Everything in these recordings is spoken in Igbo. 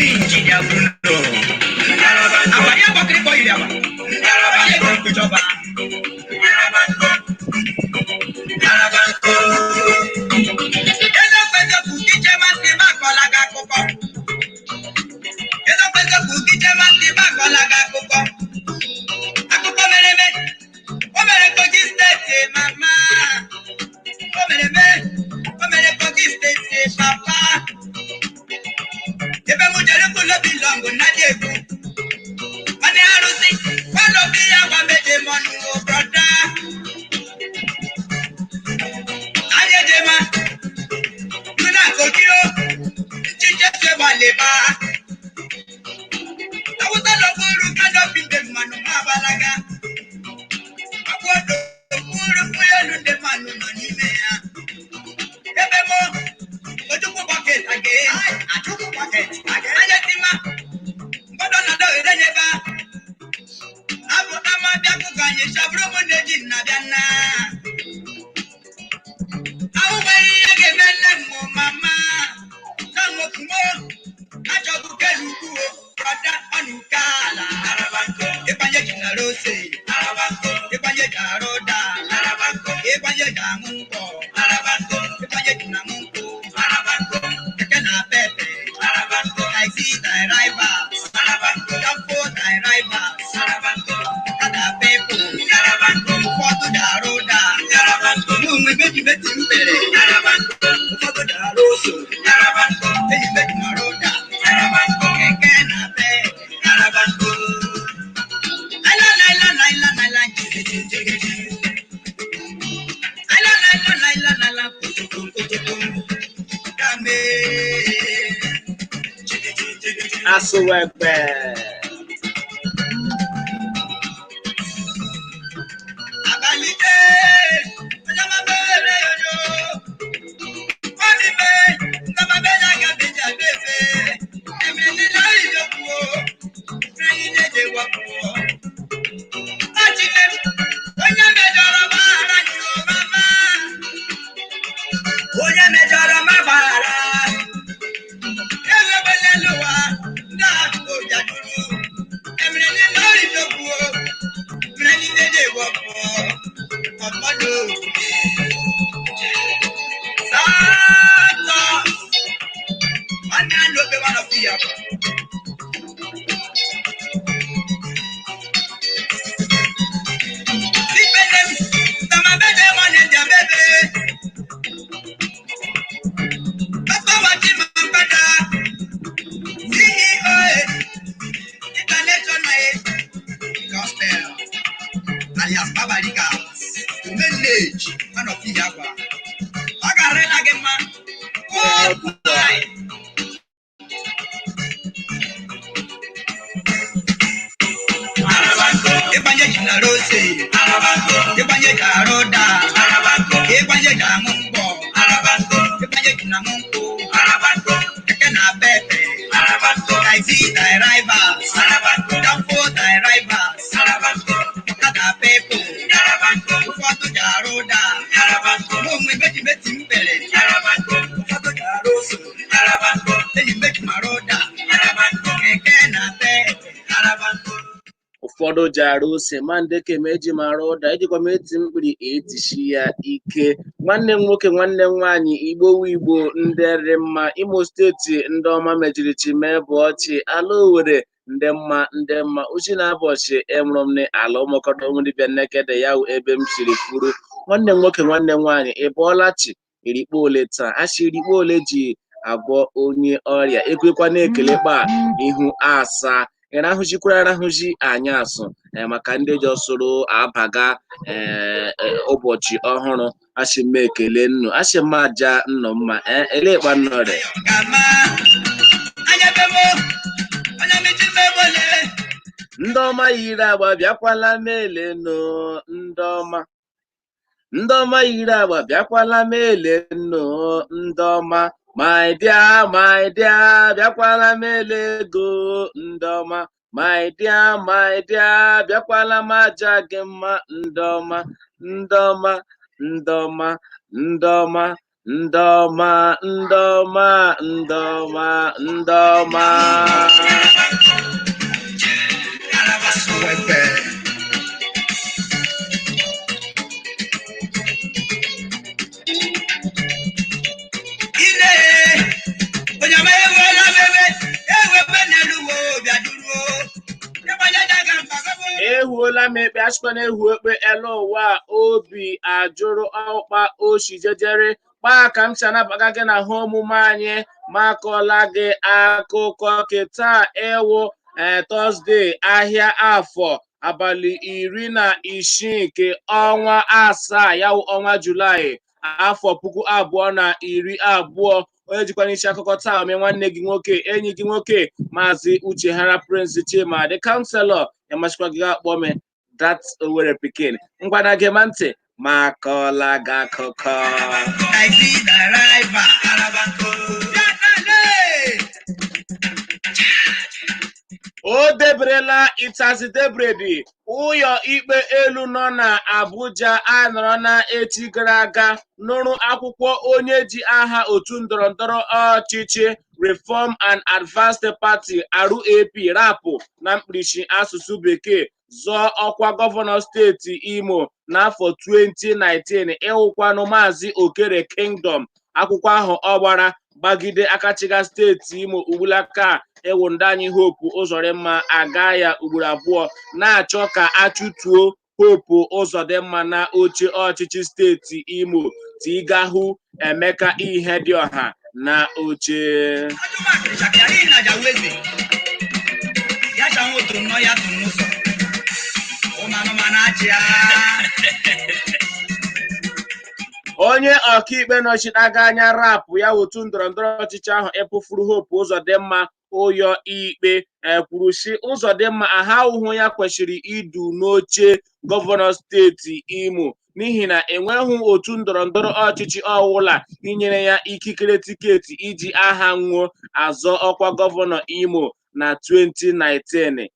Injinia Bruno. Àwàdí àbọ̀kiri kọ ìrìn àwà. Ayé ìjọba. Ezekwezekwu kije masị m akọla gị akụkọ. Ezekwezekwu kije masị m akọla gị akụkọ. Akụkọ mere eme. O mere Kogi Steeti, mama. O mere eme. O mere Kogi Steeti, papa. Ebe m jere kwulobi lọngụ na dị egwu. Nwanne arụsị, kwalobi ya gwa meje mọnụ o brọda. Anyị ejema, nuna kokiro, nchiche sebaleba. Awụsa lọkwuru kanopi ndị mmanụ ha agbalaga. Akwọdọ kwuru elu ndị mmanụ nọ n'ime ya. Ebe mụ, Ojukwu bucket again. Achukwu bucket again. Anya tima, mgbọdọ nọdọ erenyeba. Abụ ama bịa kụkọ anyị chabụrụ mụ na-eji nna bịa nna. Ahụ nwere ihe ga-eme nne m mama. Na nwokumo, achọbụ kelu ukwu o, brọda ọnụ uke ala. Ịgbanye ji nara ose, ịgbanye ji arụ ụda, ịgbanye ji aṅụ nkwọ, ịgbanye ji na aṅụ nkwụ, keke na pepe, taxi drivers, danfo drivers, ọkada people, ụfọdụ ji arụ ụda, mụ onwe meji meti mbere, ụfọdụ ji arụ ose, eji meji arụ ụda, keke na pepe. Ala la la la la la la jigiji jigiji. Ala la la la la la la kutukum kutukum. Kame. Jigiji jigiji. Asụwegbe. Abalike. Onye ma mere yoyo. Obi me. Ndama be ya ga beja befe. Emre ni la ijoku o. Fẹ́yìn léde wọ́pọ̀. Láti lé onye mejọrọ gbaghara gị o mama. Onye mejọrọ ma gbaghara. Elegbele n'ụwa ndị ahụ bịaduru. Emere ní lórí ìjókòó o. Emere ní dédé wọ́pọ̀. Ọ̀pọ̀lọ́ òkè. Sátọ̀. Nwanne a n'obe nwanọ fi ya. Sipelem, tamabede nwanne jabebe. Papa Wati Mambata, CEO, International Gospel, alias Babalika, Umenej, man of Iyagwa. Ọ ga-arịla gị mma. Goodbye. Ịgbanye ji na rose, ịgbanye ji arụ ụda, ịgbanye ji aṅụ ngwọ, ịgbanye ji na aṅụ nkwụ, keke na pepe, taxi drivers, danfo drivers, ọkada people, ụfọdụ ji arụ ụda, mụ onwe meji meti mbere, ụfọdụ ji arụ ose, enyi meji mara ụda, keke na pepe. Ụfọdụ ji arụ ose ma ndeke ma eji m arụ ụda, ejikwa m eti mkpiri etishi ya ike. Nwanne m nwoke, nwanne m nwaanyị, Igbo wu Igbo ndị dị mma. Imo Steeti ndị ọma mejiri chi mee bụ ọchị. Ala Owere ndị mma ndị mma uchi na abọchị emụrụ m ala ụmụkọrọ ụmụdibịa nnekede ya wụ ebe m siri kwuru. Nwanne m nwoke, nwanne m nwaanyị, ị bọọla chi irikpo ole taa? Achị irikpo ole ji agwọ onye ọrịa ekwekwa na-ekele kpa ihu asaa ịrahụzikwara arahụzi anyị asụ maka ndị ji ọsụrụ abaga ụbọchị ọhụrụ. Asị m ekele nnu, asị m aja nnọ mma elekpa nnọrị. Gama, anya bemo, onye mechi mebole. Ndị ọma yiri agba bịakwala melenụ, ndị ọma ndị ọma yiri agba bịakwala melenụ, ndị ọma my dear, my dear, bịakwala mele ego, ndị ọma my dear, my dear, bịakwala m aja gị mma, ndị ọma ndị ọma ndị ọma ndị ọma. Ndị ọma, ndị ọma, ndị ọma, ndị ọma. Swepe. Ile onyama ewela bebe ewebe n'elu wo bịaduru ịgbanye daga mbagobo. Ehuola m ekpe, achịkwa na ehu ekpe elu ụwa a, obi ajụrụ ọkpa oshi jejere kpaa ka m si anabaga gị na ha omume anyị ma akọọla gị akụkọ keta ewu Tọzdee ahịa afọ abalị 16 nke ọnwa asaa, ya wụ ọnwa Julaị, afọ 2020. Onye jikwa n'isi akụkọ taa ome nwanne gị nwoke, enyi gị nwoke, Maazị Uche Hara Prince Chima, the counselor. Ya masịkwa gị akpọ me that Owerri pikin. Ngwana gị ma ntị ma akọọla gị akụkọ. Taxi driver. Bịa O deberela ịtazi debredi. Ụyọ ikpe elu nọ na Abuja anọrọ na echi gara aga nụrụ akwụkwọ onye ji aha otu ndọrọndọrọ ọchịchị Reform and Advanced Party, RAP, rapụ na mkpirisi asụsụ bekee, zọọ ọkwa gọvanọ steeti Imo n'afọ 2019, ịwụkwanụ Maazị Okere Kingdom. Akwụkwọ ahụ ọ gbara gbagide akachiga steeti Imo ugbulaka ewu ndị anyị Hope Uzodimma aga ya ugboro abụọ, na-achọ ka achụtuo Hope Uzodimma na oche ọchịchị steeti Imo, tigahụ Emeka Ihedioha na oche. Onye ọkaikpe nọchite anya rapụ ya otu ndọrọndọrọ ọchịchị ahụ ịpụfuru Hope Uzodimma ụyọ ikpe kwuru sị Uzodimma aha ahụhụ ya kwesịrị idu n'oche gọvanọ steeti Imo n'ihi na enweghị otu ndọrọndọrọ ọchịchị ọwụla inyere ya ikikere tiketi iji aha nwuo azọ ọkwa gọvanọ Imo na 2019.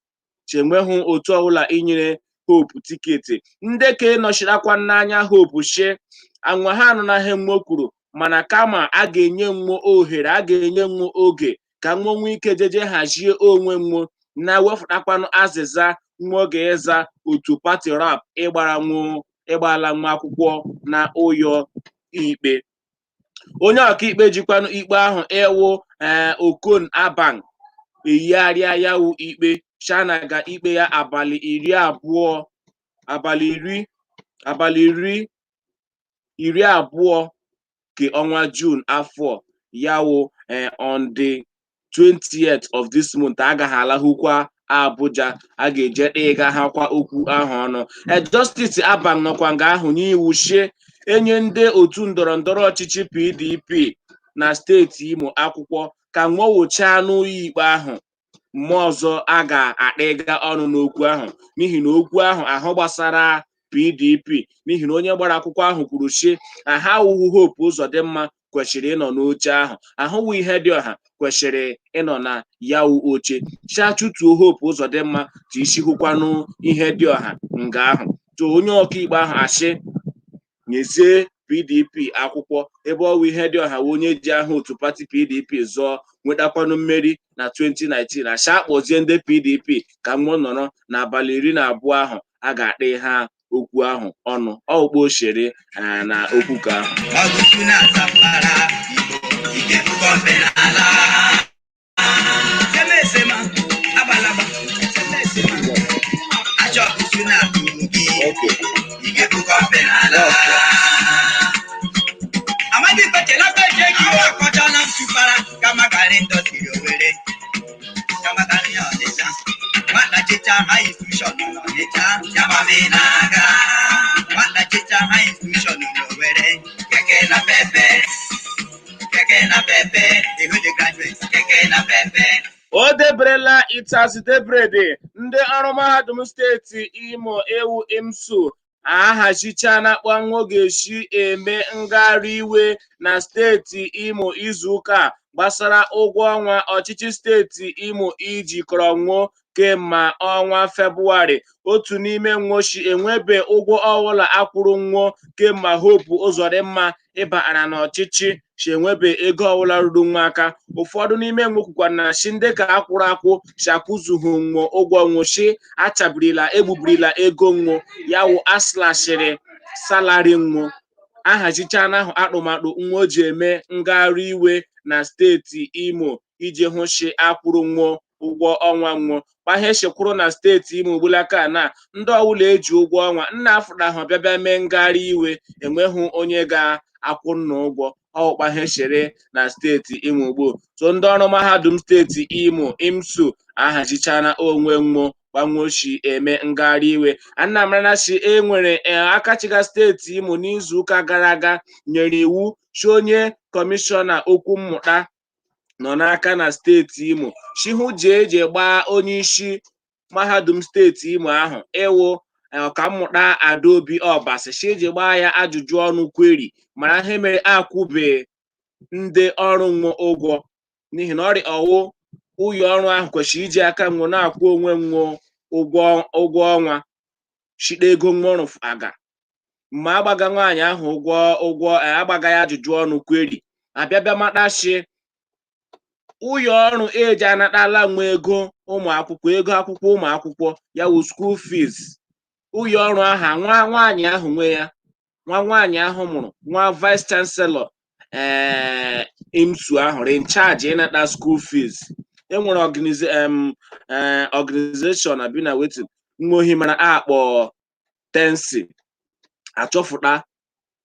Chenweghị otu ọbụla inyere Hope tiketi. Ndeke nọchirakwa n'anya Hope shi anwa ha anụnaghị mmo kwuru, mana kama a ga-enye mmo ohere, a ga-enye mmo oge ka nwa nwee ike jeje hazie onwe mmo na wefụtakwanụ azịza nwa oge ịza otu pati rap ịgbara ịgbala nwa akwụkwọ na ụyọ ikpe. Onye ọkaikpe jikwanụ ikpe ahụ ewu Okon Abang eyigharịa ya wụ ikpe shana ga ikpe ya abalị 20, abalị iri, abalị 20 nke ọnwa Jun afọ ya wụ on the 20th of this month. Agaghị alahụkwa Abuja, a ga-eje ịga ha kwa okwu ahụ ọnụ. Justice Abang nọkwa nga ahụ nye iwu shie enye ndị otu ndọrọ ndọrọ ọchịchị PDP na steeti Imo akwụkwọ ka nwowụchaa n'ụlọ ikpe ahụ mmụọ ọzọ a ga-akpịga ọnụ n'okwu ahụ, n'ihi na okwu ahụ ahụ gbasara PDP, n'ihi na onye gbara akwụkwọ ahụ kwuru sị aha awụhụ Hope Uzodimma kwesịrị ịnọ n'oche ahụ, ahụwụ Ihedioha kwesịrị ịnọ na ya wụ oche, cha chụtuo Hope Uzodimma ka isi hụkwanụ Ihedioha nga ahụ. To onye ọkaikpe ahụ asị nyezie PDP akwụkwọ ebe ọwụ Ihedioha wụ onye ji aha otu pati PDP zọọ nwetakwanụ mmeri na 2019, asha akpọzie ndị PDP ka mmụọ nọrọ n'abalị 20 ahụ a ga-akpa ha okwu ahụ ọnụ. Ọkpọ oshere na okwu ka ahụ. Amadi kpechela kpeche gị awa akọchala m tụpara kama garị ndọsiri Owere kama garị Ọnịcha nwata chicha ha institushọn n'Ọnịcha yabami na-aga nwata chicha ha institushọn n'Owere keke na pepe keke na pepe ihu the graduates keke na pepe. O deberela ịtazi debrede. Ndị ọrụ mahadum steeti Imo ewu IMSU ahazichana kpanwo ga-esi eme ngagharị iwe na steeti Imo izuụka a gbasara ụgwọ ọnwa ọchịchị steeti Imo iji kọrọ nwuo Kemgbe ọnwa Febụwarị, otu n'ime nwoshi enwebe ụgwọ ọbụla akwụrụ nwuo kemgbe Hope Uzodimma ịbara n'ọchịchị si enwebe ego ọbụla ruru nwa aka. Ụfọdụ n'ime nwo kwukwa na shi ndị ka akwụrụ akwụ si akwụzughị nwo ụgwọ nwụshi, achabirila egbubirila ego nwo, ya wụ aslashịrị salary nwo. Ahazichana ahụ atụmatụ nwa o ji eme ngagharị iwe na steeti Imo iji hụ shi akwụrụ nwo ụgwọ ọnwa nwo. Kpahe shikwuru na steeti Imo ugbulaka na ndị ọwụla eji ụgwọ ọnwa nna afụdahụ bịa mee ngagharị iwe, enweghị onye ga-akwụ nna ụgwọ. Ọkpaheshiri na steeti Imo ugbu so ndị ọrụ mahadum steeti Imo IMSU ahazichana onwe nwo gbanwoshi eme ngagharị iwe. Anamranachi enwere akachiga steeti Imo n'izu ụka gara aga nyere iwu si onye kọmishọna okwu mmụta nọ n'aka na steeti Imo chihu jee jee gbaa onye isi mahadum steeti Imo ahụ ịwụ ọkammụta Adaobi Obasi si iji gbaa ya ajụjụ ọnụ kweri mara ihe mere akwụbe ndị ọrụ nwe ụgwọ, n'ihi na ọrịa ọwụ ụyọ ọrụ ahụ kwesịrị iji aka nwo na-akwụ onwe nwo ụgwọ ọnwa shite ego nwa ọrụ aga mgbe agbaga nwaanyị ahụ ụgwọ agbaga ya ajụjụ ọnụ kweri abịabịa matashi ụyọ ọrụ eji anatala nwa ego ụmụ akwụkwọ, ego akwụkwọ ụmụ akwụkwọ, ya wụ school fees. Ụyọ ọrụ aha nwa nwaanyị ahụ nwe ya, nwa nwaanyị ahụ mụrụ nwa vice chancellor IMSU ahụ in charge ịnata school fees. Enwere organization abi na wetin nwa ohi mara akpọ tensi achọfụta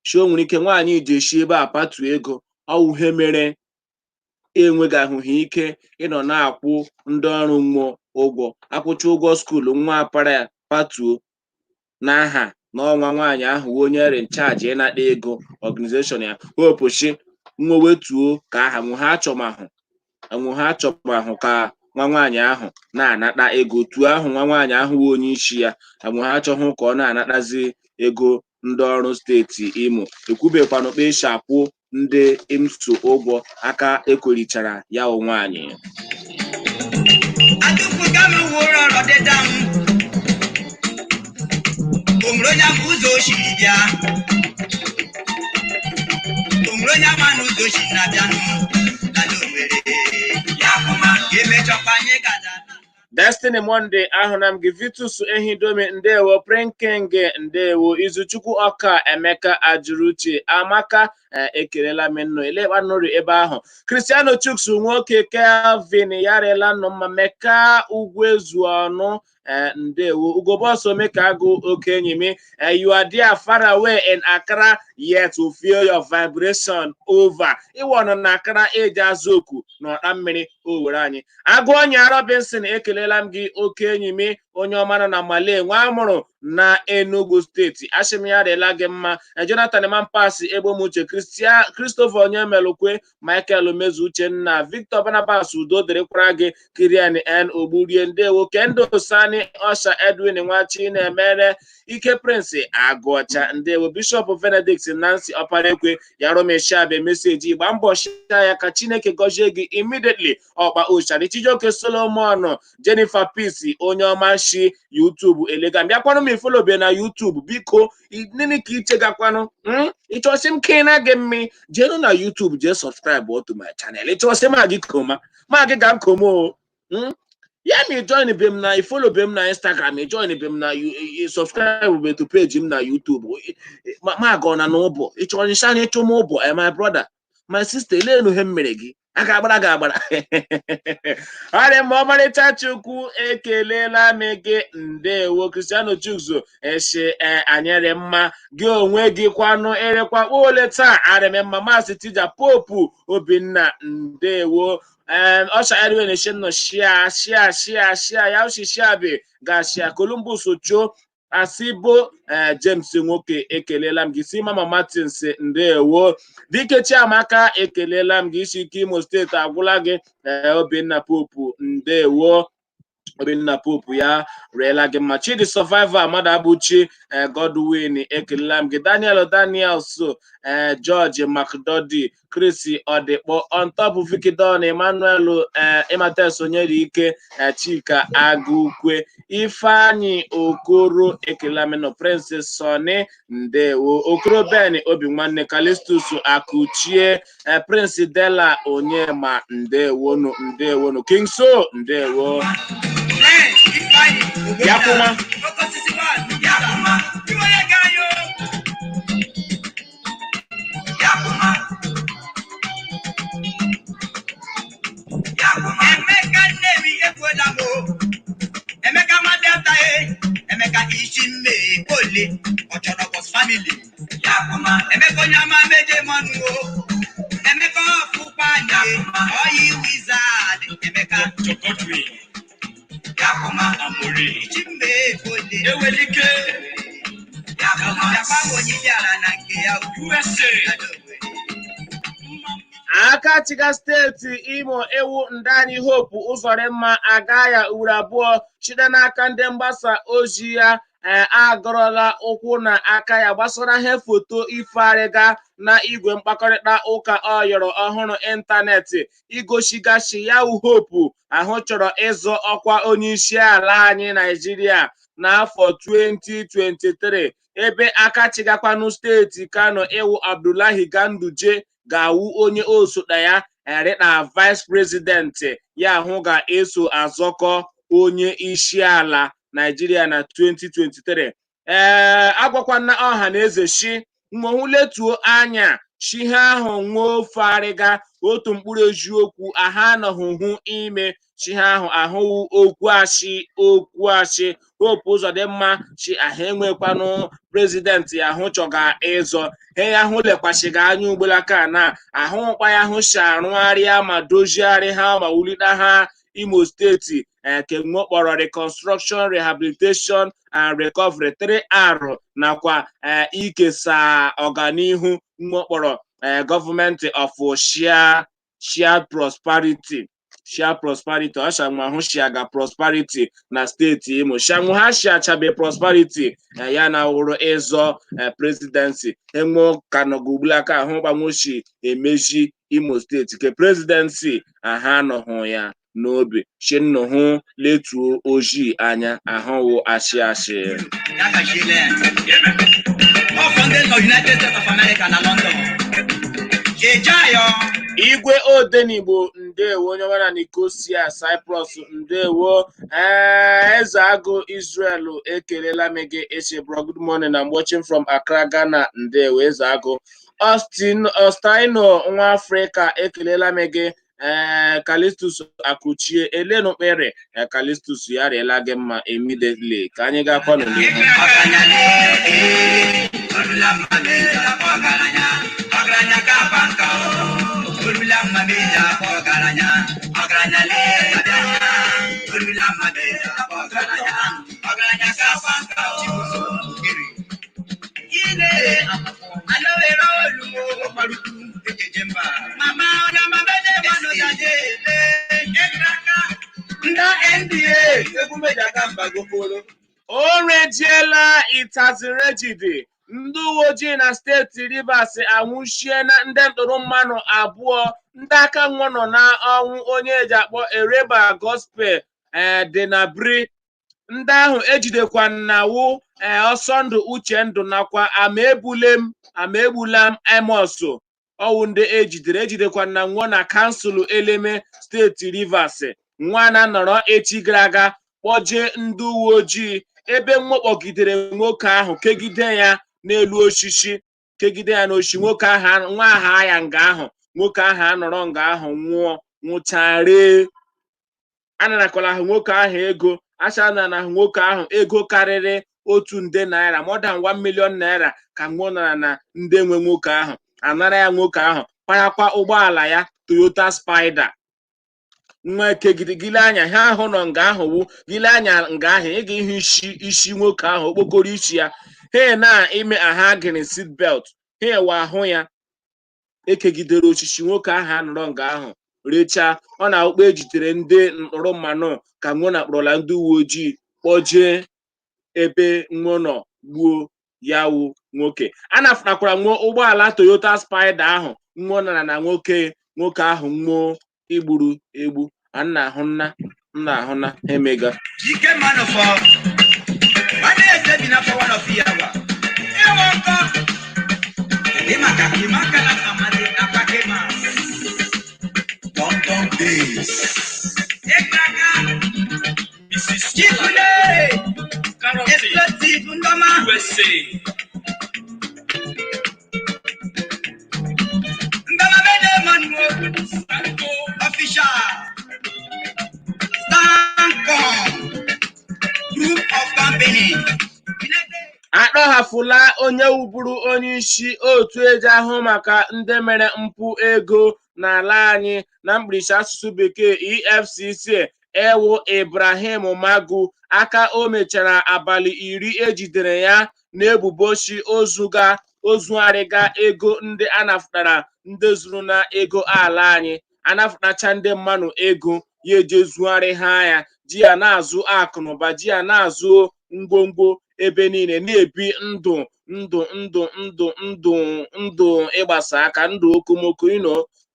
shi o nwere ike nwaanyị ji esi ebe a patu ego ọwụ ihe mere enweghị ahụghị ike ịnọ na-akwụ ndị ọrụ nwo ụgwọ, akwụcha ụgwọ school nwa apara ya patuo n'aha n'ọnwa nwaanyị ahụ onye in charge ịnata ego organization ya. Hope shi nwa wetuo ka aha nwe ha achọmahụ nwe ha achọmahụ ka nwa nwaanyị ahụ na-anata ego tuo ahụ nwa nwaanyị ahụ wụ onye isi ya nwe ha achọghị ka ọ na-anatazi ego ndị ọrụ steeti Imo. Ekwubekwanụ kpa esi akwụ ndị IMSU ụgwọ aka ekwerichara ya nwaanyị. Adúgbò gámi wo rọrọ dídá m. Òmùrò onye ama ụzọ oshiri bịa. Òmùrò onye ama n'ụzọ oshiri na-abịanụ. N'ala Owerri. Ya kụma, emechọkwa anyị gada. Destiny Monday ahụna m gị. Vitus Ehidome, ndewo. Prinking, ndewo. Izuchukwu Ọka Emeka Ajụrụuche Amaka, ekelela m nnụ elekpanụrụ ebe ahụ. Cristiano Chuks nwoke Kelvin yarela nnụ mma. Meka Ugwu ọnụ, ndewo. Ugobọsọ Meka agụ oke enyi m, you are there far away in Accra, yet to feel your vibration over ịwọnụ na Accra eji azụ oku na ọta mmiri o were anyị. Agụ ọnya Robinson, ekelela m gị oke enyi m, onye ọma nọ na Male nwa amụrụ na Enugu steeti, asị m ya dịla gị mma. Jonathan Mampasi Egbomuche, Christopher Onyemelukwe, Michael Mezu, Uchenna Victor Barnabas, udo dịrịkwara gị. Kirian N Ogburie, ndewo. Kendo Sani Osha, Edwin Nwachi na-emere Ike, Prince Agụọcha, ndewo. Bishop Benedict Nancy Ọparekwe Yaromeshabe message, gba mbọ share ya ka Chineke gọzie gị immediately. Ọkpa Ochari Chijioke Solomon, Jennifer Peace, onye ọma shi YouTube elega bịakwanụ m ifollow na YouTube, biko nini ka ichegakwanụ ịchọsị m kena gị mmi jeenụ na YouTube jee subscribe to my channel. Ịchọsị ma gị koma ma gị ga nkomo o ya ma ị join be m na ifollow be m na Instagram, ị join be m na subscribe be to page m na YouTube, ma gọ na n'ụbọ ịchọrọ nshanya ịchụ m ụbọ. My brother, my sister, elenu ihe m mere gị a ga-agbara gị agbara ọrịa ma ọmarịcha. Chukwu ekelela m gị, ndewo. Cristiano Chukzo eshe anyere mma gị onwe gị kwanụ erekwa ole taa arịm mma. Maazị Tija Popu Obinna, ndewo. Ọsha Edwin Shinno, shia shia shia shia ya ushi shiabe ga shia. Columbus Ocho Asibo, James nwoke, ekelela m gị. Si Mama Martins, ndewo. Dike Chiamaka, ekelela m gị. Isi ike Imo steeti agwụla gị. Obinna Popu, ndewo. Obinna Pope, ya riela gị mma. Chidi Survivor Madabuchi, Godwin, ekelela m gị. Daniel Daniels, George McDoddy, Chris Odikpo on top, Vicky Don Emmanuel, Imates Onyerike, Chika Agukwe, Ifeanyi Okoro, ekelela m nọ. Prince Sonny, ndewo. Okoro Ben Obi Nwanne, Calistus Akuchie, Prince Della Onyema, ndewonu, ndewonu. King So, ndewo. Yakuma. Emeka Nnewi ekwuola m o. Emeka nwa Delta e. Emeka isi mme ole Ọchọrọbọs family. Emeka onye ọma meje mọnụ o. Emeka ọfụkwa anyị oyi wizard Emeka. Isi mme ole. Ewelike. Bịakwa onye isi ala na nke ya o. USA. Aka chiga steeti Imo ewu Ndani Hope Ụzọrịmma aga ya ugboro abụọ site n'aka ndị mgbasa ozi ya agọrọla ụkwụ na aka ya gbasara ihe foto ifearịga na igwe mkpakọrịta ụka ọyọrọ ọhụrụ ịntanetị igosigashi ya Hope ahụ chọrọ ịzọ ọkwa onyeisi ala anyị Naijiria n'afọ 2023, ebe aka chigakwanụ steeti Kano ewu Abdullahi Ganduje ga-awụ onye osote ya erita vice president ya ahụ ga-eso azọkọ onye isi ala Naijiria na 2023. Ee, agwakwana ọha na eze shi nwohu letuo anya shi ha ahụ nwuo farịga otu mkpụrụ eziokwu aha anọghị ime shi ha ahụ ahụwụ okwu ashị okwu ashị. Hope Uzodimma shi ahụ enwekwanụ prezidenti ahụ chọga ịzọ he ya hụ lekwasịga anya ugbelaka na ahụkpa ya hụ si arụgharịa ma doziegharị ha ma wulite ha Imo steeti kemgbe kpọrọ reconstruction, rehabilitation and recovery 3R nakwa ikesa ọganihu mkpọrọ gọọmenti of shared prosperity, share prosperity. Ọ shanwa hụ shiaga prosperity na steeti Imo, shanwụ ha shiachabe prosperity ya na wụrụ ịzọ presidency enwe ka nọgụgbulaka ahụ gbanwochi emeji Imo steeti ke presidency aha anọghị ya n'obi chinnuhụ letuo ojii anya ahụwụ ashị ashị. Ya gaziele ya. Ọ ndị nọ United States of America na London. Jejayo. Igwe Odenigbo, ndewo. Onye ọma na Nicosia, Cyprus, ndewo. Ee, Eze Agụ Israel, ekelela m gị. Echebro, good morning, I'm watching from Accra, Ghana. Ndewo, Eze Agụ. Austin Ostino nwa Afrịka, ekelela m gị. Ee, Calistus Akuchie elenukpere. Calistus, ya rịela gị mma immediately. Ka anyị gakwanụ n'ihu. Ọgaranya lee, olula mma meja ọgaranya, ọgaranya ka nka o. Olula mma meja ọgaranya, ọgaranya lee, olula mma meja ọgaranya, ọgaranya ka nka o. Ile alowero olumo maruku ejeje mba. Mama ọ̀nà mama ẹ̀jẹ̀ mmanụ yaje ele. Nda NDA Egwu meja ka mba gokoro. O rejiela itazirejidi. Ndị uwe ojii na steeti Rivers anwụchiena ndị ntụrụ mmanụ abụọ ndị aka nwa nọ n'ọnwụ onye eji akpọ Ereba Gospel dị na Bri. Ndị ahụ ejidekwa nawu Ọsọndụ Uchendụ nakwa Amaegbulam Amos ọwụ ndị ejidere ejidekwa na nwụọ na kansụl Eleme, steeti Rivers. Nwa na nọrọ echi gara aga kpọjee ndị uwe ojii ebe mwakpọgidere nwoke ahụ, kegide ya n'elu osisi, kegide ya n'oshi nwoke ahụ nwa aha ya nga ahụ nwoke ahụ anọrọ nga ahụ nwụọ nwụcharee. Anarakwala ahụ nwoke ahụ ego acha nara ahụ nwoke ahụ ego karịrị 1 nde naira, more than 1 million naira ka nwụọ nara na ndị nwe nwoke ahụ anara ya. Nwoke ahụ parakwa ụgbọala ya, Toyota Spider. Nwa kegide gile anya ha ahụ nọ nga ahụ wụ gile anya nga ahụ ị ga-ịhụ isi isi nwoke ahụ okpokoro isi ya he na ime aha gịrị seat belt ha ewe ahụ ya ekegidere osisi nwoke ahụ anọrọ nga ahụ. Rechaa ọ na-akpọ ejidere ndị mkpụrụ mmanụ ka nwụọ na kpọrọla ndị uwe ojii kpọjee ebe nwụọ nọ gbuo ya wụ nwoke. A nafụtakwara nwụọ ụgbọala Toyota Spider ahụ nwụọ nara na nwoke nwoke ahụ nwụọ igburu egbu. A na-ahụ nna nna ahụ na emega. Ike mmanụ fọ. Nwanne eze bi na fọ one of yawa. Ewo nkọ. Ị maka ịmaka na amadi akwake ma. Tom Tom Days. Ịgbaka. Mrs. Chifule. Carroty, Explosive ndọma. USA. Ndọma bede mmanụ o. Sanko, Official. Stancom. Group of company. United. Akpọghafula onye wuburu onye isi otu eji ahụ maka ndị mere mpụ ego n'ala anyị na mkpirisi asụsụ bekee EFCC, ewu Ibrahim Magu, aka o mechara abalị 10 ejidere ya n'ebubo shi ozuga ozugharịga ego ndị anafụtara ndị zuru na ego ala anyị. Anafụtacha ndị mmanụ ego ya, eje zugharị ha ya, ji ya na-azụ akụnụba, ji ya na-azụ ngwongwo ebe niile, na-ebi ndụ ndụ ndụ ndụ ndụ ndụ ịgbasa aka, ndụ okomoko,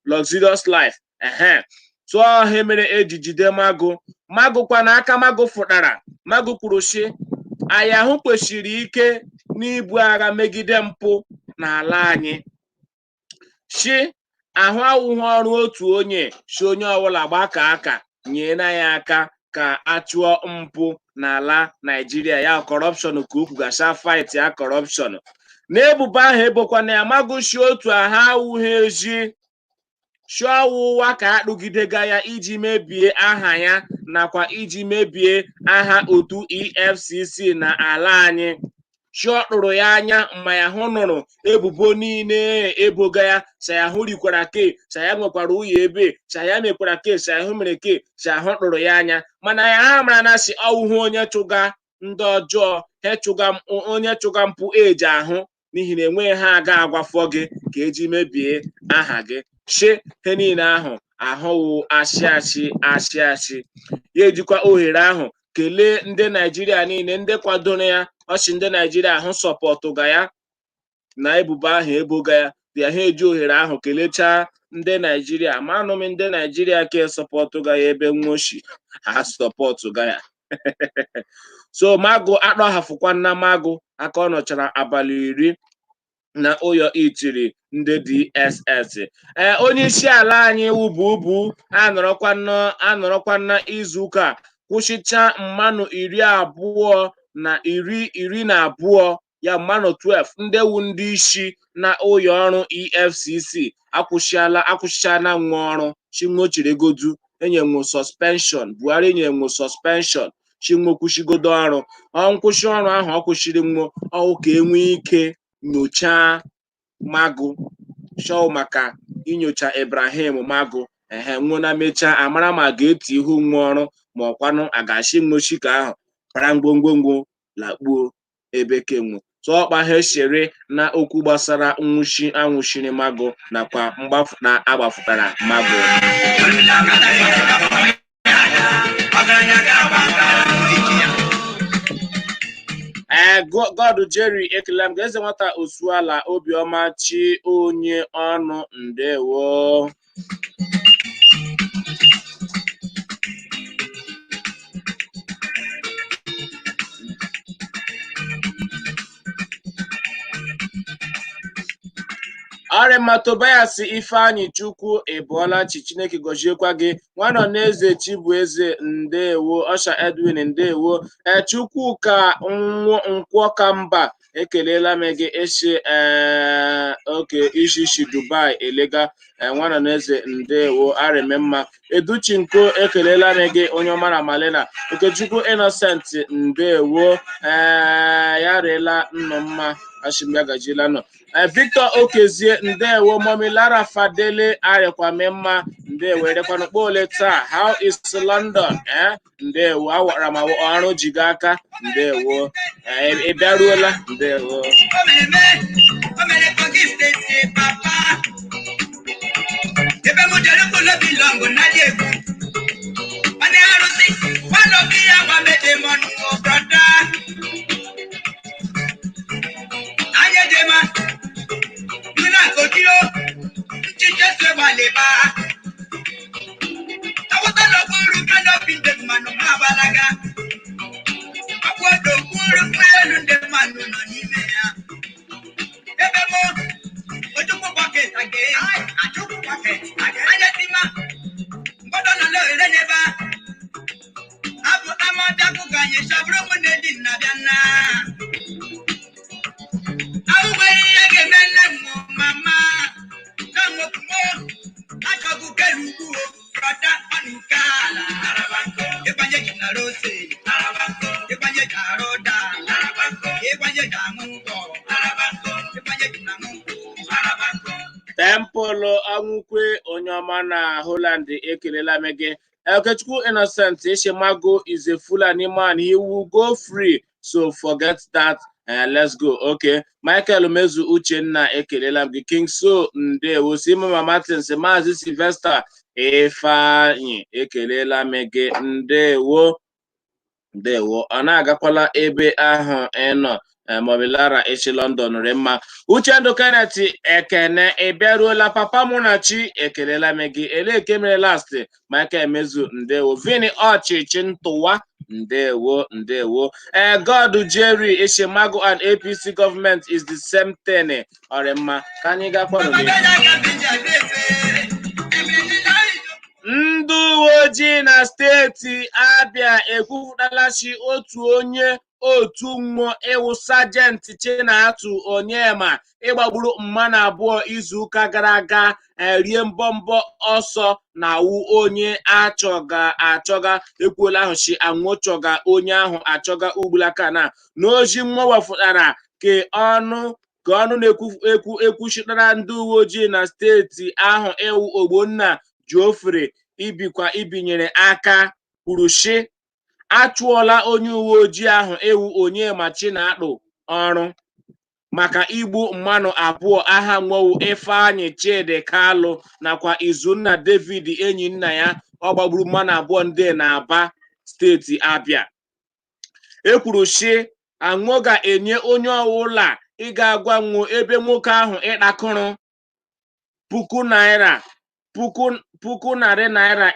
luxurious life. Ehe, tụọ ha mere eji jide Magụ. Magụ kwa na aka Magụ fụtara. Magụ kwuru sị anyị ahụ kwesịrị ike n'ibu agha megide mpụ n'ala anyị, shi ahụ awụghị ọrụ otu onye, shi onye ọbụla gbakọ aka nyere ya aka ka a chụọ mpụ n'ala Naijiria, ya kọrọpshọn, ka ukwu gasa fight ya kọrọpshọn. N'ebubo ahụ ebokwana ya, Magụ shi otu ahụ awụghị ezi, shi ọwụwa ka akpụgidega ya iji mebie aha ya nakwa iji mebie aha otu EFCC na ala anyị. Shi ọ tụrụ ya anya mma ya hụ nụrụ ebubo niile eboga ya, sa ya hụ rikwara ke, sa ya nwekwara ụyọ ebe, sa ya mekwara ke, sa ya hụ mere ke, sa ahụ tụrụ ya anya. Mana ya ha mara na si ọwụhụ onye chụga ndị ọjọọ ha chụga onye chụga mpụ eji ahụ, n'ihi na enweghị ha aga agwafọ gị ka eji mebie aha gị. Shi he niile ahụ ahụwụ ashị ashị ashị ashị. Ya ejikwa ohere ahụ kelee ndị Naijiria niile ndị kwadoro ya. Ọchị ndị Naijiria ahụ sọpọtụga ya na ebubo ahụ eboga ya bịa. Ha eji ohere ahụ kelechaa ndị Naijiria ma anụm ndị Naijiria ke sọpọtụga ya ebe nwoshi ha sọpọtụga ya. So Magụ akpọghafụkwa nna Magụ aka ọ nọchara abalị 10 na ụyọ itiri ndị DSS. Ee, onye isi ala anyị wububu anọrọkwa na izuụka kwụsịcha mmanụ 20 na 12, ya mmanụ 12 ndị wu ndị isi na ụyọ ọrụ EFCC akwụsịala, akwụsịchala nwa ọrụ chinwochiregodu enyenwu suspension. Buhari nyenwu suspension, chinwo kwụsịgodo ọrụ. Ọ nkwụsị ọrụ ahụ ọ kwụsịrị nwo ọwụ ka enwee ike nyochaa Magụ show maka inyocha Ibrahim Magụ. Ehe, nwụọ na mechaa amara ma ga-eti ihu nwa ọrụ ma ọkwanụ a ga-achị nwochi ka ahụ para ngwongwo lakpuo ebe kenwo tụọkpa ha eshere na okwu gbasara nwụchi anwụchiri Magụ nakwa mgbafụta agbafụtara Magụ. Ee, God Jerry, ekele m gị. Eze nwata osuala obiọma chi onye ọnụ, ndewo. Ọrịa Tobias Ifeanyị Chukwu, ịbụọla chi, Chineke gọziekwa gị. Nwanọ n'eze Chibueze, ndewo. Ọsha Edwin, ndewo. Ee, Chukwuka Nkwọkamba, ekelela m gị. Eshi ee oke ishishi Dubai elega. Nwanọ n'eze, ndewo, arịmemma. Educhinko, ekelela m gị, onye ọma na Malena. Okechukwu Innocent, ndewo. Ee, ya rịela nnụ mma, ashimya gajila nọ. Victor Okezie, ndewo. Mommy Lara Fadele, arịkwame mma, ndewo. Erekwanụ kpole taa, how is London? Ndewo, awara m ọrụ jiga aka, ndewo. Ị bịaruola, ndewo. O mere mee, o mere Kogi Steeti papa. Ebe m jere. Olobi lọngụ n'adị egwu. Nwanne arụsị, nwanne obi ya gwa mede mọnụ o brọda. Anya ejema, nuna kokiro, nchiche so gbalịba. Awụsa n'okpuru kanopi ndị mmanụ ma agbalaga. Akwado mkpụrụ mkpụrụ elu ndị mmanụ nọ n'ime ya. Ebe mụ, Ojukwu bucket again. Achukwu bucket again. Anya tima, mgbọdọ nọ n'ohere n'ebe a. Abụ ama bịakụ ka anyị chabụrụ ụmụnne di nna bịa nna. Ahụghị ihe ga-eme nne m mama. Na nwokumo, achọgbu kelu ugwu o, brọda ọnụ nke ala. Ịgbanye ji na rose, ịgbanye ji arụ ụda, ịgbanye ji aṅụ ngwọ, ịgbanye ji na aṅụ nkwụ. Tempụlụ Anwụkwe onye ọma na Holland, ekelela m gị. Okechukwu Innocent Ishemago is a Fulani man. He will go free. So forget that. Let's go. Okay. Michael Mezu Uchenna, ekelela m gị. King So ndewo. Simoma Martins, Maazị Sylvester Ifeanyi, ekelela m gị. Ndewo. Ndewo. Ọ na-agakwala ebe ahụ ị nọ. Mobilara echi London rị mma. Uchendu Kenneth Ekene, ị bịaruola. Papa Munachi, ekelela m gị. Eleke mere last Michael Mezu, ndewo. Vini Ọchịchị Ntụwa, ndewo, ndewo. Ee, God Jerry Ishemago and APC government is the same thing. Ọrịmma ka anyị gakwanụ n'ihu. Ndị uwe ojii na steeti Abịa ekwupụtalachi otu onye otu mmụọ ịwụ Sajenti Chinatu Onyema ịgbagburu mmanụ abụọ izuụka gara aga, rie mbọmbọ ọsọ na awụ onye achọga achọga. Ekwuola ahụ chi anwụchọga onye ahụ achọga ugbulaka na n'ozi mmụọ wefụtara ke ọnụ ka ọnụ na-ekwu ekwu ekwuchitara ndị uwe ojii na steeti ahụ ewu Ogbonna Geoffrey ibikwa ibinyere aka kwuru shi achụọla onye uwe ojii ahụ ewu Onyema Chinatu ọrụ maka igbu mmanụ abụọ aha nwowu Ifeanyi Chidi Kalụ nakwa Izunna David enyi nna ya. Ọ gbagburu mmanụ abụọ ndị na-aba steeti Abịa. Ekwuru shi anwụ ga-enye onye ọwụla ị ga-agwa nwo ebe nwoke ahụ ịkpakụrụ 1,000 naira, 500,000 naira,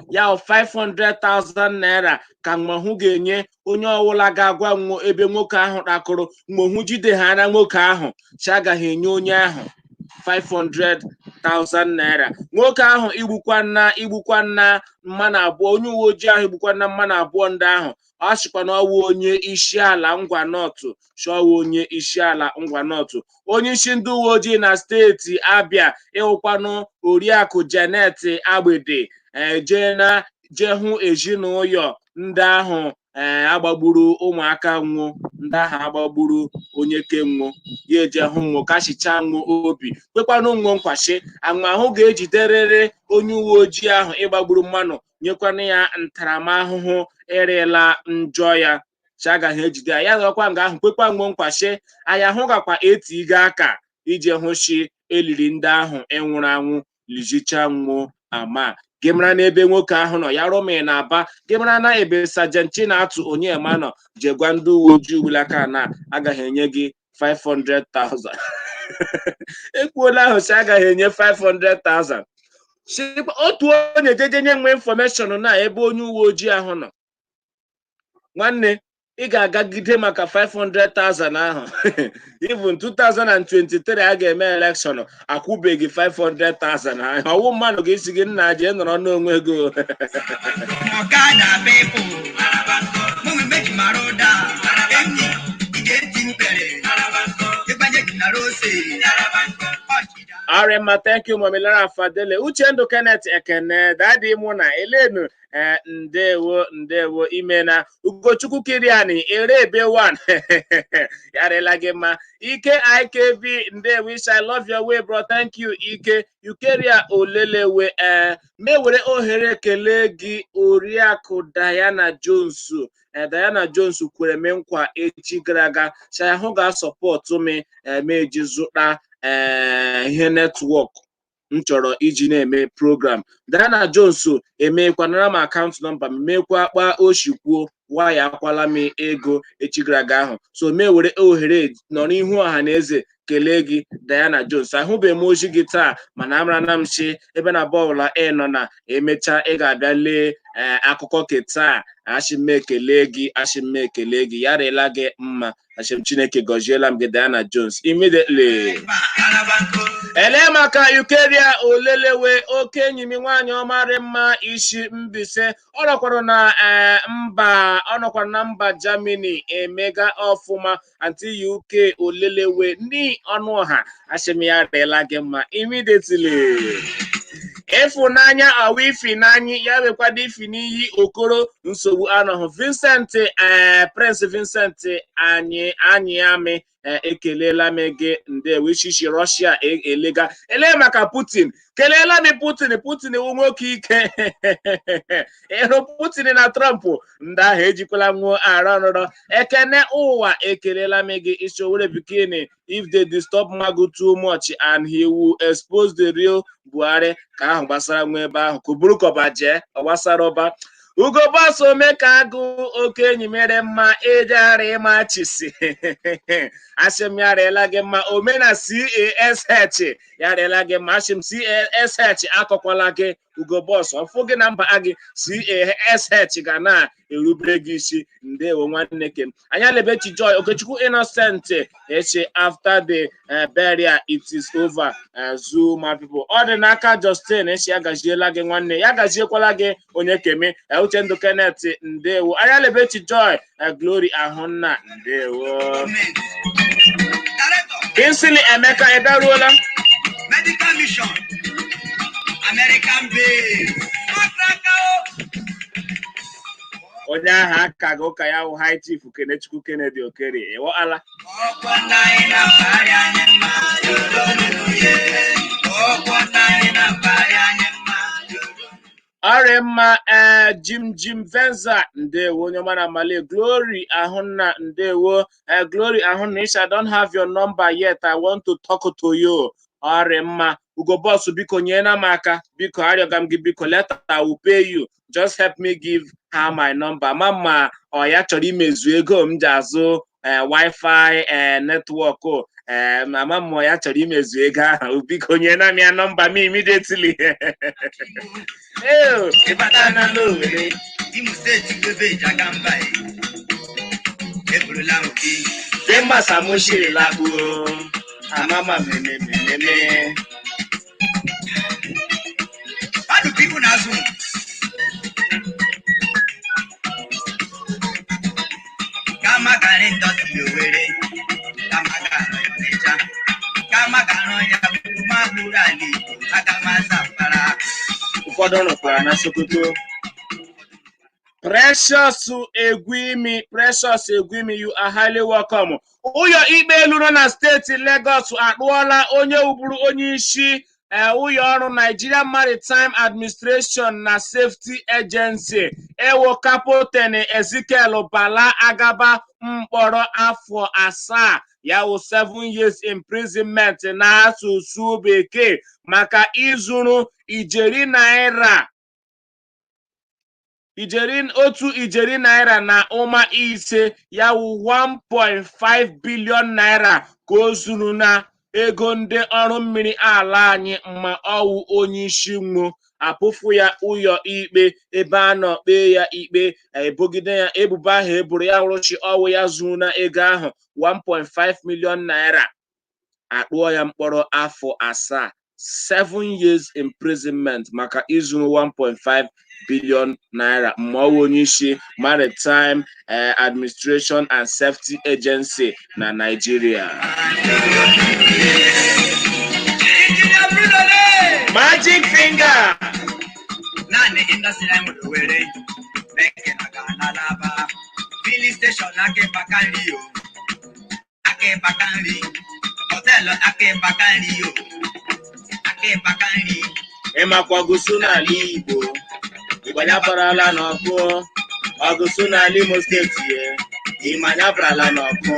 ya 500,000 naira ka mgbe ga-enye onye ọwụla ga-agwa nwo ebe nwoke ahụ kpakụrụ. Mgbe jideghara nwoke ahụ, chi agaghị enye onye ahụ 500,000 naira. Nwoke ahụ igbukwanna mmanụ abụọ, onye uwe ojii ahụ igbukwanna mmanụ abụọ ndị ahụ, ọ sịkwa na ọwụ onye isi ala ngwa nọtụ chọwa onye isi ala ngwa nọtụ. Onye isi ndị uwe ojii na steeti Abịa ịwụkwanụ Oriakụ Janet Agbede jee na jee hụ ezinụlọ ndị ahụ ee agbagburu ụmụaka nwụ ndị ahụ agbagburu onye ke nwụ ya eje hụ nwụ kashicha nwụ obi kwekwanụ nwụ nkwashi anwụ ahụ ga-ejiderịrị onye uwe ojii ahụ ịgbagburu mmanụ, nyekwanụ ya ntaramahụhụ ịrịla njọ ya. Chi agaghị ejide ya, ya gakwa nga ahụ kwekwa nwụ nkwashi anyị ahụ gakwa etiga aka ije hụ shi eliri ndị ahụ ịnwụrụ anwụ lijicha nwụ ama. Gị mara n'ebe nwoke ahụ nọ ya rụmi na aba, gị mara na ebe Sajent Chinatu Onyema nọ, jee gwa ndị uwe ojii ugbulaka na agaghị enye gị 500,000. Ekwuola ahụ si agaghị enye 500,000. Sịkwa otu onye jeje nye nwe information na ebe onye uwe ojii ahụ nọ. Nwanne, ị ga-agagide maka 500,000 ahụ. Even 2023 a ga-eme election, akwụbeghị 500,000 ahụ. Ọwụ mmadụ ga-esi gị nna jee nọrọ n'onwe gị. Ọ̀kadà pépò, mú mi méjì máa rọ́dà, enyi, ìjẹ́ ti ń bẹ̀rẹ̀, ìgbàjẹ́ jìnnà rósè, ọ̀ṣìdá. Arema, thank you, Mami Lara Fadele. Uchendu Kenneth Ekene, Daddy Muna, Elenu, ndewo, ndewo, Imena, Ugochukwu Kiriani, Erebe one, Yarela gị mma. Ike IKV, ndewo, Ish, I love your way, bro. Thank you, Ike. Ukeria Olelewe, mewere ohere kelee gị, Oriakụ Diana Jones. Diana Jones kwere m nkwa echi gara aga, sị ahụ ga-asọpọtụ m, ma eji zụta ihe network. M chọrọ iji na-eme program. Diana Jones emekwa nara m account number m, mekwa kpa oshikwuo waya akwala m ego echi gara aga ahụ. So mee were ohere nọrọ ihu ọha na eze kelee gị, Diana Jones. Ahụbeghị m ozi gị taa, mana amara na m chi ebe na bọọlụ ị nọ na emechaa ị ga-abịa lee ee akụkọ ke taa. Achị m ekele gị, achị m ekele gị, ya rịla gị mma. Achị m Chineke gọziela m gị, Diana Jones, immediately. Ele maka Eukaria Olelewe, oke enyi m, nwaanyị ọmarị mma, isi Mbaise. Ọ nọkwara na ee mba, ọ nọkwara na mba Germany emega ọfụma. Aunty UK Olelewe ní ọnụ ọha, asị m ya rịla gị mma immediately. Ịfụnanya ọwa ifi n'anyị ya wekwado ifi n'iyi okoro nsogbu anọhụ. Vincent, ee, Prince Vincent anyị anyị amị, ekelela m gị, ndewo. Ishishi Russia elega ele maka Putin, kelela m Putin. Putin wụ nwoke ike. Ịhụ Putin na Trump, ndị ahụ ejikwala nwuo arụ ọrụrọ. Ekene ụwa, ekelela m gị. Isowere bikini, if they disturb Magu too much and he will expose the real Buhari, ka ahụ gbasara nwa ebe ahụ kụburu kọba jee ọ gbasara ọba. Ugo Bọs ome ka agụ, oke enyi mere mma ejegharị ịma chisi. Asị m ya rịela gị mma. Omena cash ya rịela gị mma. Asị m cash akọkwala gị. Ugo Bọs ọfụ gị na mba gị, cash ga na-erubere gị isi. Ndewo nwanne kem. Anya lebechi Joy Okechukwu Innocent eche after the burial it is over. Zuma people, ọ dị n'aka Justin echi. Ya gaziela gị nwanne, ya gaziekwala gị onye keme. Uchendu Kenneth, ndewo. Anya lebechi Joy, Glory Ahụnna, ndewo. Kinsley Emeka, ị bịaruola? Medical Mission, American base. Onye ahụ aka gị ụka ya wụ High Chief Kenechukwu Kennedy Okere, ịghọala? Ọkwọ nna na-akparị anyị mma, yolololoye. Ọkwọ nna na-akparị anyị mma, yolololoye. Ọrịa mma. Ee, Jim Jim Venza, ndewo. Onye ọma na Male Glory Ahụnna, ndewo. Ee, Glory Ahụnna Isha, I don't have your number yet. I want to talk to you. Ọrịa mma. Ugo Boss, biko nyere m aka, biko arịọga m gị, biko. Later I will pay you, just help me give her my number. Ma ma ọ ya chọrọ imezu ego m ji azụ ee wifi ee network. Ee, mama m ya chọrọ imezu ego ahụ, biko nyere m ya nọmba m immediately. Ee, ịbata na n'Owerri. Imo Steeti bụ ebe eji aga mba e. Eburula m obi. Demba Samushiri lakpuo amama mememememe. Mmadụ bụ ibu na-azụ m. Kama garị ndọtị Owerri, kama garị Ọnịcha, kama garị ya bụ mahụrụ ala Igbo, aga m aza mbara. Ụfọdụ nọkwara na Sokoto. Precious Egwuimi, Precious Egwuimi, you are highly welcome. Ụyọ ikpe elu nọ na steeti Lagos akpụọla onye wuburu onye isi ụyọ ọrụ Nigerian Maritime Administration na Safety Agency, ewo Captain Ezekiel Bala Agaba, mkpọrọ afọ 7, ya wụ 7 years imprisonment n'asụsụ bekee, maka izuru ijeri naira ijeri 1 ijeri naira na ụma 5, ya wụ 1.5 billion naira, ka o zuru na ego ndị ọrụ mmiri ala anyị. Ma ọwụ onye isi nwo apụfụ ya ụyọ ikpe ebe a nọ kpee ya ikpe, ebogide ya ebubo ahụ eboro ya wụrụchi ọwụ ya zuru na ego ahụ 1.5 million naira, akpụọ ya mkpọrọ afọ 7, 7 years imprisonment, maka izuru 1.5 billion naira, ma ọ wụ onye isi Maritime Administration and Safety Agency na Nigeria. Injinia Bruno Le! Magic finger. Naanị industry anyị nwere Owerri, Meke na Ga-Alaba, filling station Akịbaka nri o, Akịbaka nri, hotel Akịbaka nri o, Akịbaka nri. Ịmakwa ọgụsụ n'ala Igbo, ịgbanya barala n'ọkụ. Ọgụsụ n'ala Imo Steeti ye, ịmanya barala n'ọkụ.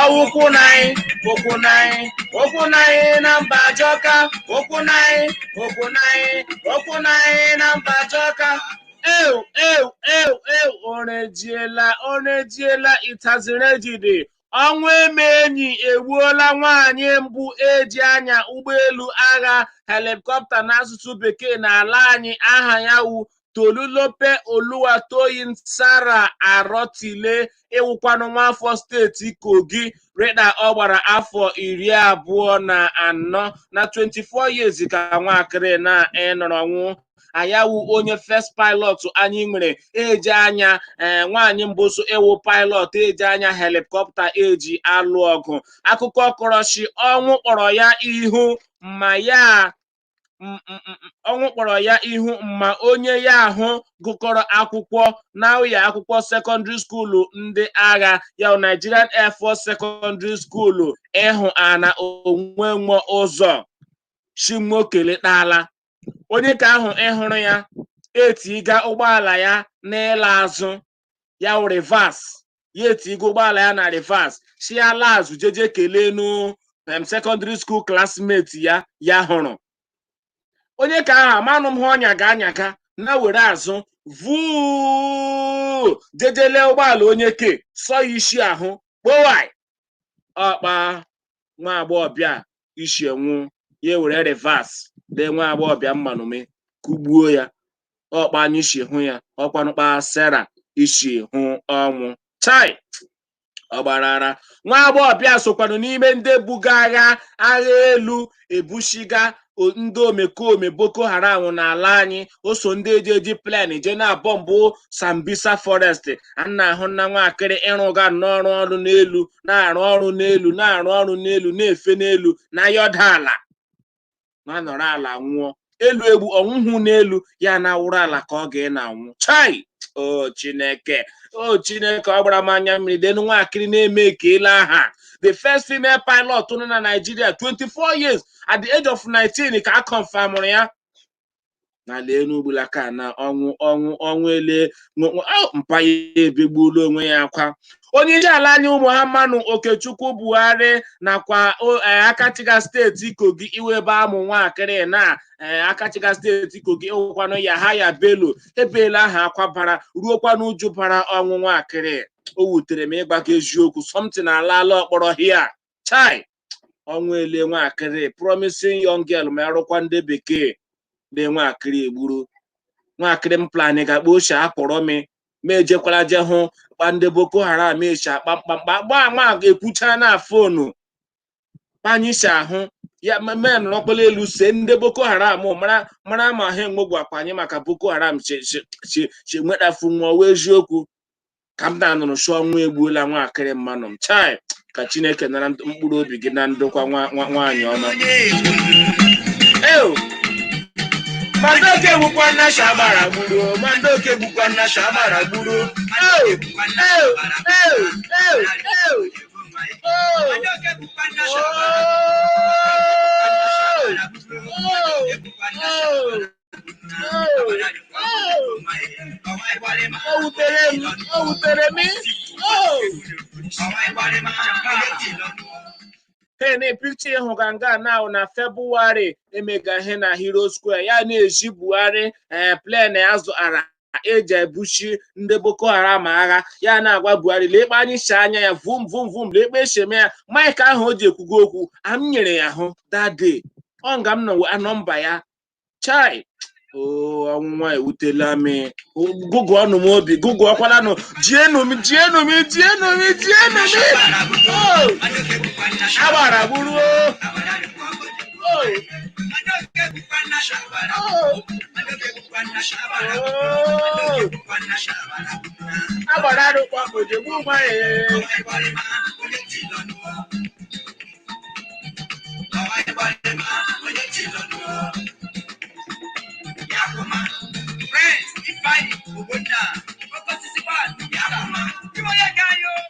Ọwụkwụ nanyị, ụkwụ nanyị. Okwu na anyị na mba jọka. Okwu na anyị, okwu na anyị, okwu na anyị na mba jọka. Ew, ew, ew, ew, orejiela, orejiela, ịtaziri ejide. Ọnwụ eme enyi egbuola nwaanyị mbụ eji anya ụgbọelu agha helikọpta n'asụsụ bekee n'ala anyị. Aha ya wu Tolulope Oluwatoyin Sarah Arotile, ịwụkwanụ nwafọ steeti Kogi, rịda ọ gbara afọ 24 na 24 years ka nwakịrị na ịnọrọ nwụ. Ayawu onye first pilot anyị nwere eji anya, ee, nwaanyị mbụ so ewu pilot eji anya helikọpta eji alụ ọgụ. Akụkọ kọrọchi ọnwụ kpọrọ ya ihu ma ya ọnwụ kpọrọ ya ihu ma onye ya ahụ gụkọrọ akwụkwọ na ụlọ akwụkwọ secondary school ndị agha ya, Nigerian Air Force Secondary School, ịhụ ana onwe nwe ụzọ chimokeletala onye ka ahụ ịhụrụ ya etiga ụgbọala ya n'ịla azụ ya wụ reverse ya, etiga ụgbọala ya na reverse si ya laa azụ jeje kelee nu secondary school classmate ya. Ya hụrụ onye ka ahụ amanụ m hụ ọnya ga-anyaga na were azụ vuu jejele ụgbọala onye ke sọ ya isi ahụ kpowai ọkpa nwa agbọghọbịa isi enwu ya were reverse lee nwa agbọghọbịa mmanụme kụgbuo ya. Ọkpa anyị isi hụ ya ọkwanụkpa Sarah isi hụ ọnwụ chai ọgbarara. Nwa agbọghọbịa sokwanụ n'ime ndị buga agha agha elu ebushiga ndị omekome Boko Haram n'ala anyị. O so ndị eji eji plane je na bọmbụ Sambisa Forest. A na-ahụ na nwakịrị ịrụga n'ọrụ ọrụ n'elu, na-arụ ọrụ n'elu, na-arụ ọrụ n'elu, na-efe n'elu, na yọda ala na nọrọ ala nwụọ elu egbu ọnwụhụ n'elu ya na awụrụ ala ka ọ ga na-anwụ. Chai, o Chineke, o Chineke, ọ gbara m anya mmiri. Denu nwakịrị na-eme ekele aha the first female pilot nọ na Nigeria, 24 years, at the age of 19 ka a confirmụrụ ya na lee n'ugbulaka na ọnwụ ọnwụ ọnwụ ele mpa ya ebegbuola onwe ya akwa. Onye isi ala anyị Muhammadu Okechukwu Buhari nakwa Akachiga steeti Kogi iwebe amụ nwakịrị na Akachiga steeti Kogi ịwụkwanụ Yahaya Bello ebeela aha akwa bara ruokwa n'uju bara ọnwụ nwakịrị. O wutere m ịgbakọ eziokwu, something alaala ọkpọrọ hia. Chai, ọnwụ ele nwakịrị, promising young girl, ma arụkwa ndị bekee lee nwakịrị egburu nwakịrị. M plan ga-akpa ochie akpọrọ m ma ejekwara je hụ kpa ndị Boko Haram echi akpa mkpamkpa gba nwa ekwucha na phone anyị si ahụ ya mee nọrọkpala elu see ndị Boko Haram mara mara ma ha enwegwakwa anyị maka Boko Haram che nwetafu nwa wee eziokwu ka m na-anụrụ sụ ọnwụ egbuola nwakịrị mmanụ m. Chai, ka Chineke nara mkpụrụ obi gị na ndokwa. Nwaanyị ọma. Eo Mandoke gbukwa nna shabara gburu, Mandoke gbukwa nna shabara gburu. Eo, eo, eo, eo, eo! Oh! Oh! Oh! Oh! O wutere m, o wutere m. Oh! Hey, picture ịhụga nga now na Febụwarị emega ihe na Hero Square ya na-eji Buhari ee plane ya zụtara eji ebuchi ndị Boko Haram agha. Ya na-agwa Buhari lekpe anyị si anya ya vum vum vum, lekpe esheme ya mic ahụ o ji ekwugo okwu a m nyere ya hụ that day ọ nga m nọ nọmba ya. Chai o, ọnwụnwa ewutela m. Gụgụ ọnụ m obi gụgụ ọkwalanụ. Jienu m, jienu m, jienu m, jienu m. O agbara gburu o. O o o agbara arụkpọ ojegbu nwa ee.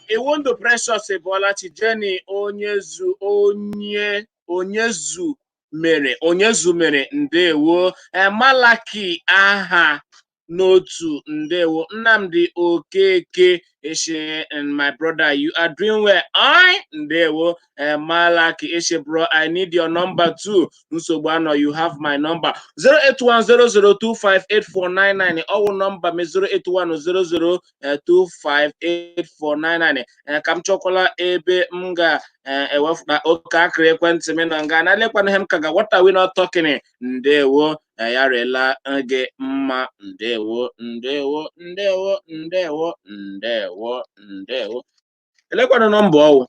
Iwundu Precious Ebolachi Jenny Onyezu onye Onyezu mere Onyezu mere ndewo. Malaki aha n'otu ndewo. Nnamdi Okeke. Ishi and my brother, you are doing well. I ndewo. Malaki Ishi bro, I need your number too. Nsogbu anọ, you have my number. 08100258499. Ọwụ nọmba m 08100258499. Ka m chọkwala ebe m ga-ewepụta oke akịrị ekwentị m na nga na lekwana ihe m ka ga. What are we not talking? Ndewo. Ya rela gị mma. Ndewo, ndewo, ndewo, ndewo, ndewo, ndewo. Elekwana nọmba ọwụ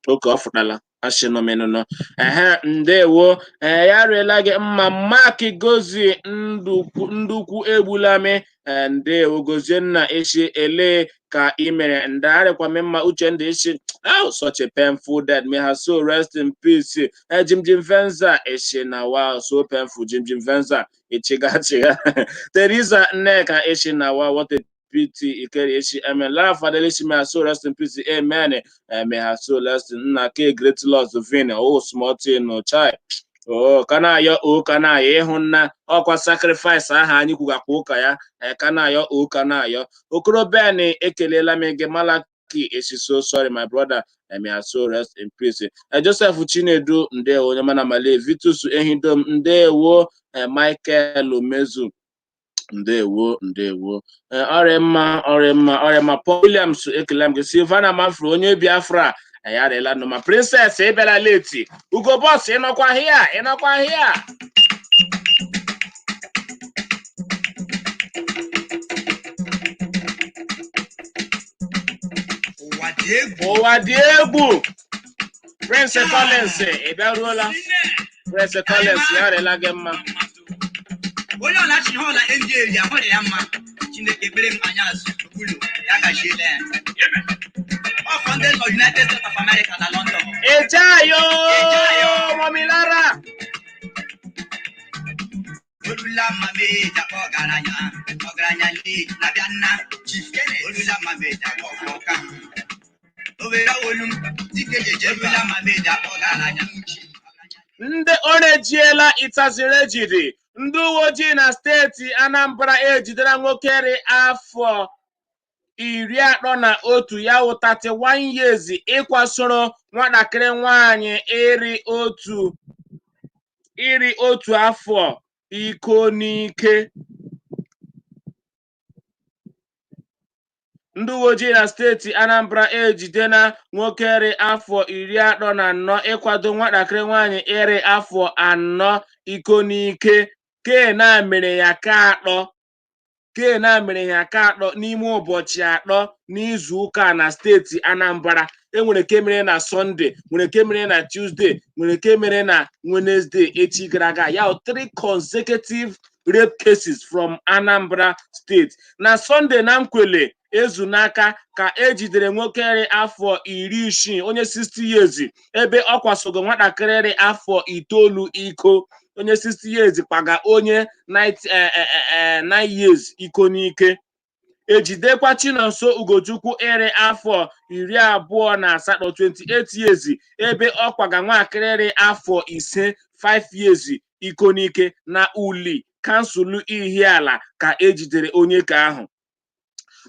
oke ọ fụtala asịnọmenụnọ. Ehe, ndewo. Ee, ya rela gị mma. Mark Gozie Ndukwu, Ndukwu egbulame. Ndewo Gozie nna echi ele ka ị mere ndarịkwa m mma. Uche ndị echi, oh, such a painful death, may her soul rest in peace. Jim Jim Venza echi na wow, so painful. Jim Jim Venza echiga chiga. Teresa Nneka echi na wow, what a pity. Ikeri echi amen. Lara Fadele, may her soul rest in peace, amen. May her soul rest in nna ke great loss of vin. Oh, small thing, no child. Oh, kana-ayọ o, kana-ayọ ịhụ nna ọkwa sacrifice ahụ anyị kwugakwa ụka ya. Kana-ayọ o, kana-ayọ Okoro Ben, ekelela m gị. Malaki esi, so sorry, my brother. May her soul rest in peace. Joseph Chinedu, ndewo. Onye mana male Vitus Ehidom, ndewo. Michael Omezu, ndewo, ndewo. Ọrịa mma, ọrịa mma, ọrịa mma. Paul Williams, ekele m gị. Silvana Mafro, onye Biafra, ya arịla nụ. Princess, ị bịara late. Ugo Boss, ịnọkwa hia, ịnọkwa hia. Ụwa dị egwu. Ụwa dị egwu. Prince Collins, ị bịaruola. Prince Collins, ya arịla gị mma. Onye ọla chi ọla ndị eri ahụ dị ya mma. Chineke ekpere m anya azụ ụlọ ya gachiela ya. Ọ Founders of United States of America na London. Ejayo Mọmilara. Olula mama ejakpa ọgaranya ọgaranya lee na-abịa nna Chief Kenneth. Olula mama ejakpa ọka Owere olu m dike jeje. Olula mama ejakpa ọgaranya. Ndị ọrụ ejiela ịtaziri ejiri. Ndị uwe ojii na steeti Anambra ejidere nwoke rị afọ 31, ya wụ 31 years, ịkwasoro nwatakịrị nwanyị iri otu afọ iko n'ike. Ndị uwe ojii na steeti Anambra ejidena nwoke rị afọ 34 ịkwado nwatakịrị nwanyị iri afọ 4 iko n'ike. Ke na mere ya ka atọ, ke na mere ya ka atọ n'ime ụbọchị 3 n'izu ụka na steeti Anambra. Enwere ke mere na Sọnde, nwere ke mere na Tuesday, nwere ke mere na Wednesday echi gara aga, ya wụ three consecutive rape cases from Anambra State. Na Sọnde na Nkwele ezu n'aka ka ejidere nwoke rị afọ 60, onye 60 years, ebe ọ kwasogo nwatakịrị rị afọ 9 iko. Onye 60 years kpaga onye 9 years iko n'ike. Ejidekwa Chinonso Ugochukwu ịrị afọ 28, 28 years, ebe ọ kwaga nwatakịrị rị afọ 5, 5 years iko n'ike. Na Uli kansụl Ihiala ka ejidere onye ka ahụ.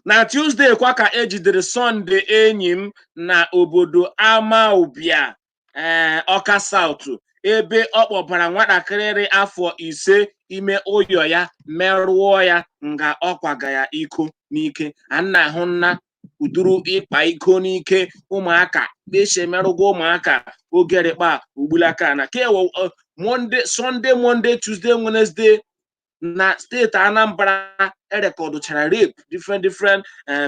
Na Tuesday kwa ka ejidere Sunday enyi m na obodo Amaubia, ee, Ọka South, ebe ọ kpọbara nwatakịrị rị afọ 5 ime ụyọ ya, merụọ ya nga ọ kwaga ya iko n'ike. A na-ahụ nna ụdụrụ ịkpa iko n'ike ụmụaka kpeche merụgwa ụmụaka oge rịkpa ugbulaka na ke Monday, Sunday, Monday, Tuesday, Wednesday na steeti Anambra erekọdụchara rape different different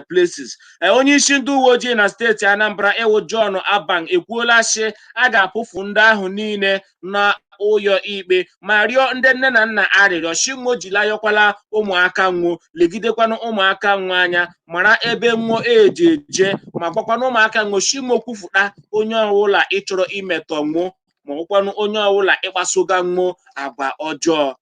places. Onye isi ndị uwe ojii na steeti Anambra ewu John Abang ekwuola sị a ga-apụfu ndị ahụ niile na ụyọ ikpe, ma rịọ ndị nne na nna arịrịọ shinwo jilayọkwala ụmụaka nwuo, legidekwana ụmụaka nwa anya, mara ebe nwuo eji eje, ma gwakwana ụmụaka nwuo shinwo kwufụta onye ọbụla ịchọrọ imetọ nwuo, ma ọbụkwanụ onye ọbụla ịkpasoga nwuo agwa ọjọọ,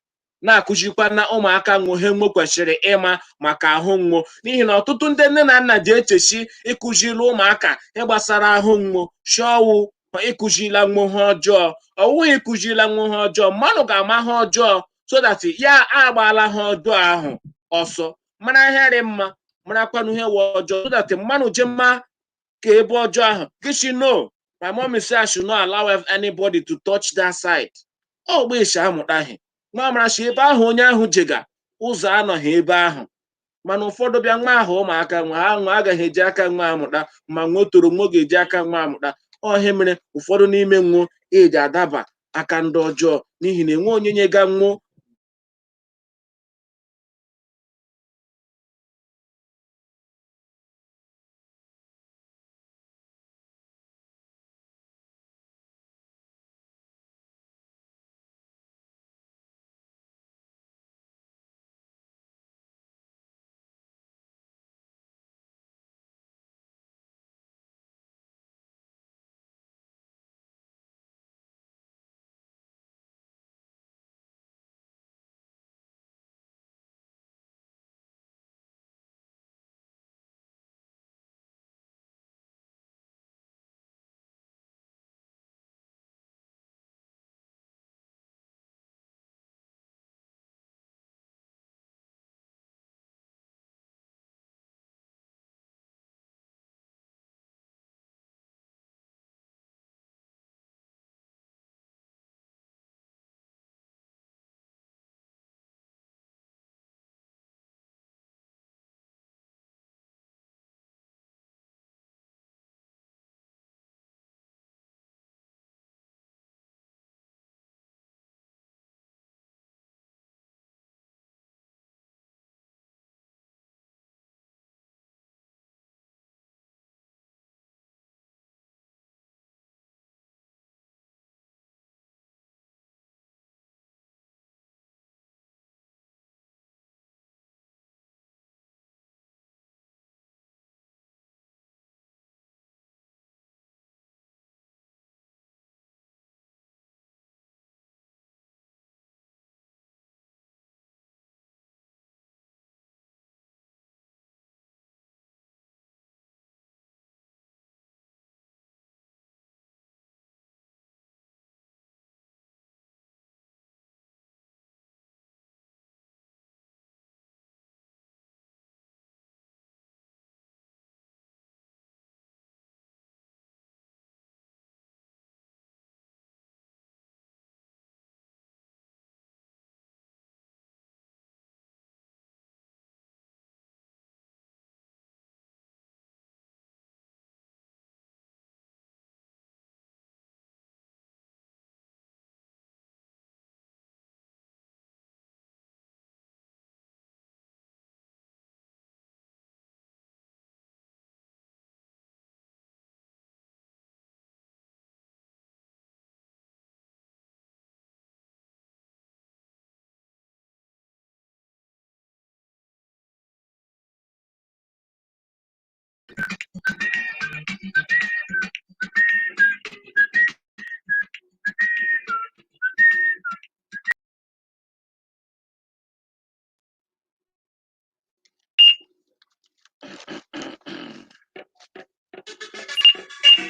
na-akụzikwa na ụmụaka nwuo he nwo kwesịrị ịma maka ahụ nwuo, n'ihi na ọtụtụ ndị nne na nna ji echechi ịkụziri ụmụaka ihe gbasara ahụ nwuo shọwụ ịkụzila nwo ha ọjọọ. Ọwụghị ịkụzila nwo ha ọjọọ, mmadụ ga-ama ha ọjọọ so that ya agbaala ha ọjọọ ahụ ọsọ, mara ihe dị mma. Marakwanụ ihe wụ ọjọọ, so that mmanụ jema ka ebe ọjọọ ahụ gị no. My mommy say I should not allow anybody to touch that side. Ọ gba esi amụtaghị nwa amara shi ebe ahụ onye ahụ jega ụzọ anọghị ebe ahụ. Mana ụfọdụ bịa nwa ahụ ụmụaka nwa ha nwa agaghị eji aka nwa amụta, ma nwa toro nwa ga-eji aka nwa amụta. Ọhịa mere ụfọdụ n'ime nwụọ eji adaba aka ndị ọjọọ, n'ihi na enwe onye nyega nwụọ.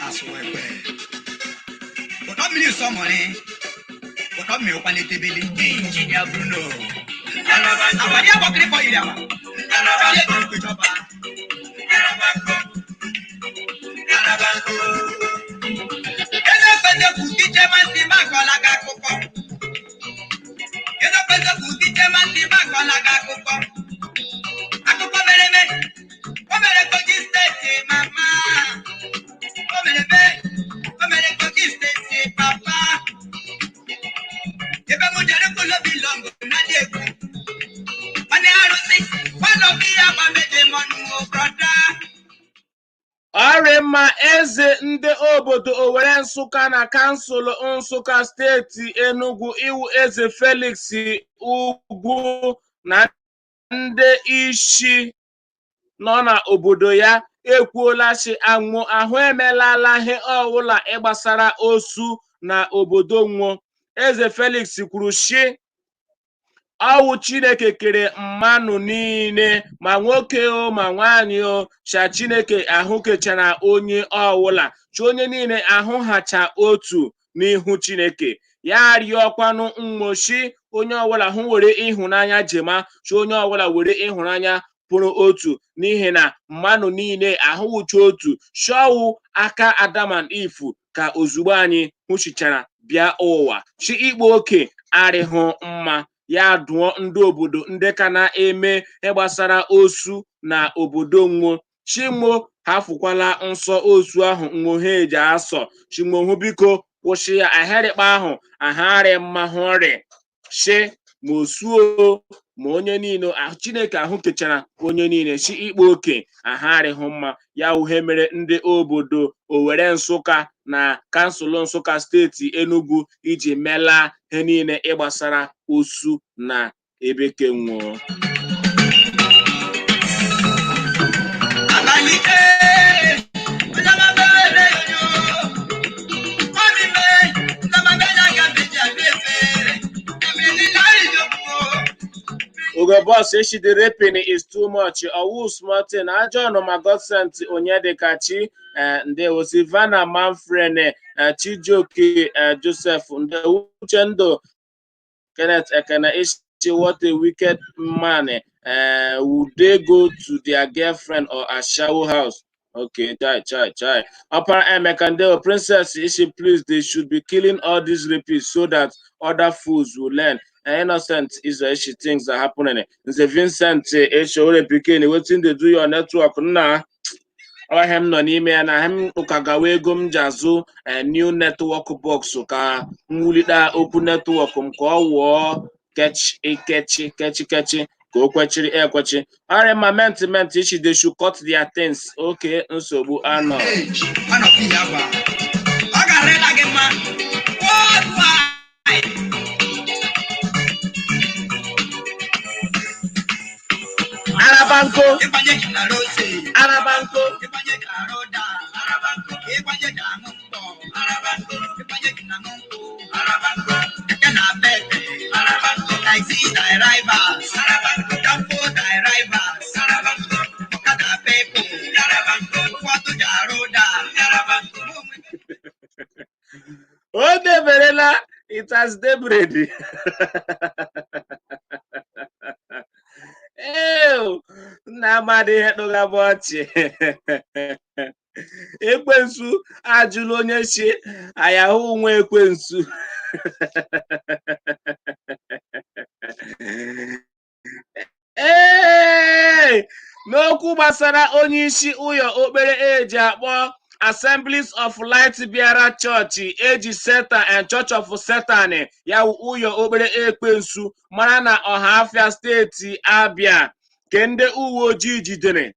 Asụwekwe ụtọ mmiri sọmọrị, ụtọ mmiri kwalitebele Injinia Bruno àpàdé àbọ̀kiri kọ ìrì àmà àpàdé ìgbèjọba. Ezekwezekwu dije masị m akọla gị akụkọ. Ezekwezekwu dije masị m akọla gị akụkọ. Akụkọ mere eme, o mere Kogi Steeti mama. O mere eme, o mere Kogi Steeti papa. Ebe m jere kwulobi lọngụ na-adị egwu. Nwanne arụsị, nwanne obi ya gbameje mọnụ o brọda. Ọrịmma eze ndị obodo Owerri Nsụka na kansụl Nsụka steeti Enugu iwu Eze Felix Ugwu na ndị isi nọ n'obodo ya ekwuola sị anwụ ahụ emelala ihe ọwụla ịgbasara osu na obodo nwụọ. Eze Felix kwuru sị ọwụ Chineke kere mmanụ niile, ma nwoke o ma nwaanyị o, sha Chineke ahụ kechara onye ọwụla, chi onye niile ahụ hacha otu n'ihu Chineke. Ya rịọkwanụ mmoshi onye ọwụla hụ were ịhụnanya jema, chi onye ọwụla were ịhụnanya pụrụ otu, n'ihi na mmanụ niile ahụwụcha otu shọwụ aka Adam and Eve ka ozugbo anyị hụchichara bịa ụwa chi ikpa oke arịhụ mma. Ya dụọ ndị obodo ndị ka na-eme ihe gbasara osu na obodo nwo chinwo ha fụkwala nsọ osu ahụ nwo ha eji asọ chinwo hụ, biko kwụsị ya ahịrịkpa ahụ aharị mma hụrị shi ma osuo ma onye niile Chineke ahụ kechara onye niile shi ikpa oke aharịhụ mma. Ya uhe mere ndị obodo Owere Nsụka na kansụl Nsụka, steeti Enugu, iji melaa ihe niile ịgbasara osu na ebekenwo. Ugo boss eshi, the raping is too much. Owu small thing. Ajọ ọnụma Godsent Onyedikachi, ndewo. Silvana Manfred, Chijioke, Joseph, ndewo. Uchendo Kenneth Ekene ishi, what a wicked man. Would they go to their girlfriend or ashawo house? Okay, chai chai chai. Upper Emeka, ndewo. Princess ishi, please, they should be killing all these rapists so that other fools will learn. Innocent is ishi, things are happening. Nze Vincent Eshore pikin, wetin dey do your network nna? Ọhịa m nọ n'ime ya na m ụka gawa ego m ji azụ new network box ka m wulite okwu network m ka ọ wụọ kechi kechi kechi kechi ka o kwechiri ekwechi. Ọrịa ma ment ment ishi, they should cut their things. Okay, nsogbu anọ. Ọ ga-arịla gị mma worldwide. Arabanko. Ịgbanye ji na rose. Arabanko. Ịgbanye ji na roda. Ịgbanye ji aṅụ mkpọ. Ịgbanye ji na aṅụ nkwụ. Keke na pepe. Taxi drivers. Danfo drivers. Ọkada people. Ụfọdụ ji arụ ụda. O deberela. It has debredi. Ew, nna amadị ihe tụga bụ ọchị. Ekwensu ajụla onye chi ayahụ nwa ekwensu. Ee, n'okwu gbasara onye isi ụyọ okpere eji akpọ Assemblies of Light bịara chọọchị eji Satan and Church of Satan, ya wụ ụyọ okpere ekwensu mara na Ọhafịa, steeti Abịa, ke ndị uwe ojii jidere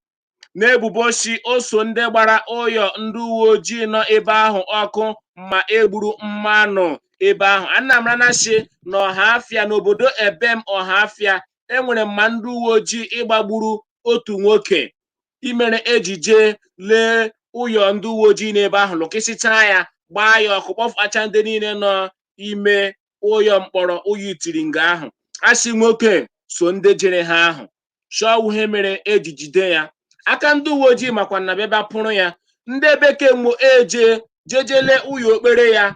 n'ebubo shi o so ndị gbara ụyọ ndị uwe ojii nọ ebe ahụ ọkụ ma egburu mmanụ ebe ahụ. Anamrana shi na Ọhafịa n'obodo Ebem Ọhafịa enwere mma ndị uwe ojii ịgbagburu otu nwoke imere ejije lee ụyọ ndị uwe ojii n'ebe ahụ lụkịsịchaa ya, gbaa ya ọkụ, kpọfacha ndị niile nọ ime ụyọ mkpọrọ ụyọ itiri nga ahụ. Asị nwoke so ndị jere ha ahụ chọọ ihe mere eji jide ya. Aka ndị uwe ojii makwa na bịa pụrụ ya. Ndị bekee mụ eje jejele ụyọ okpere ya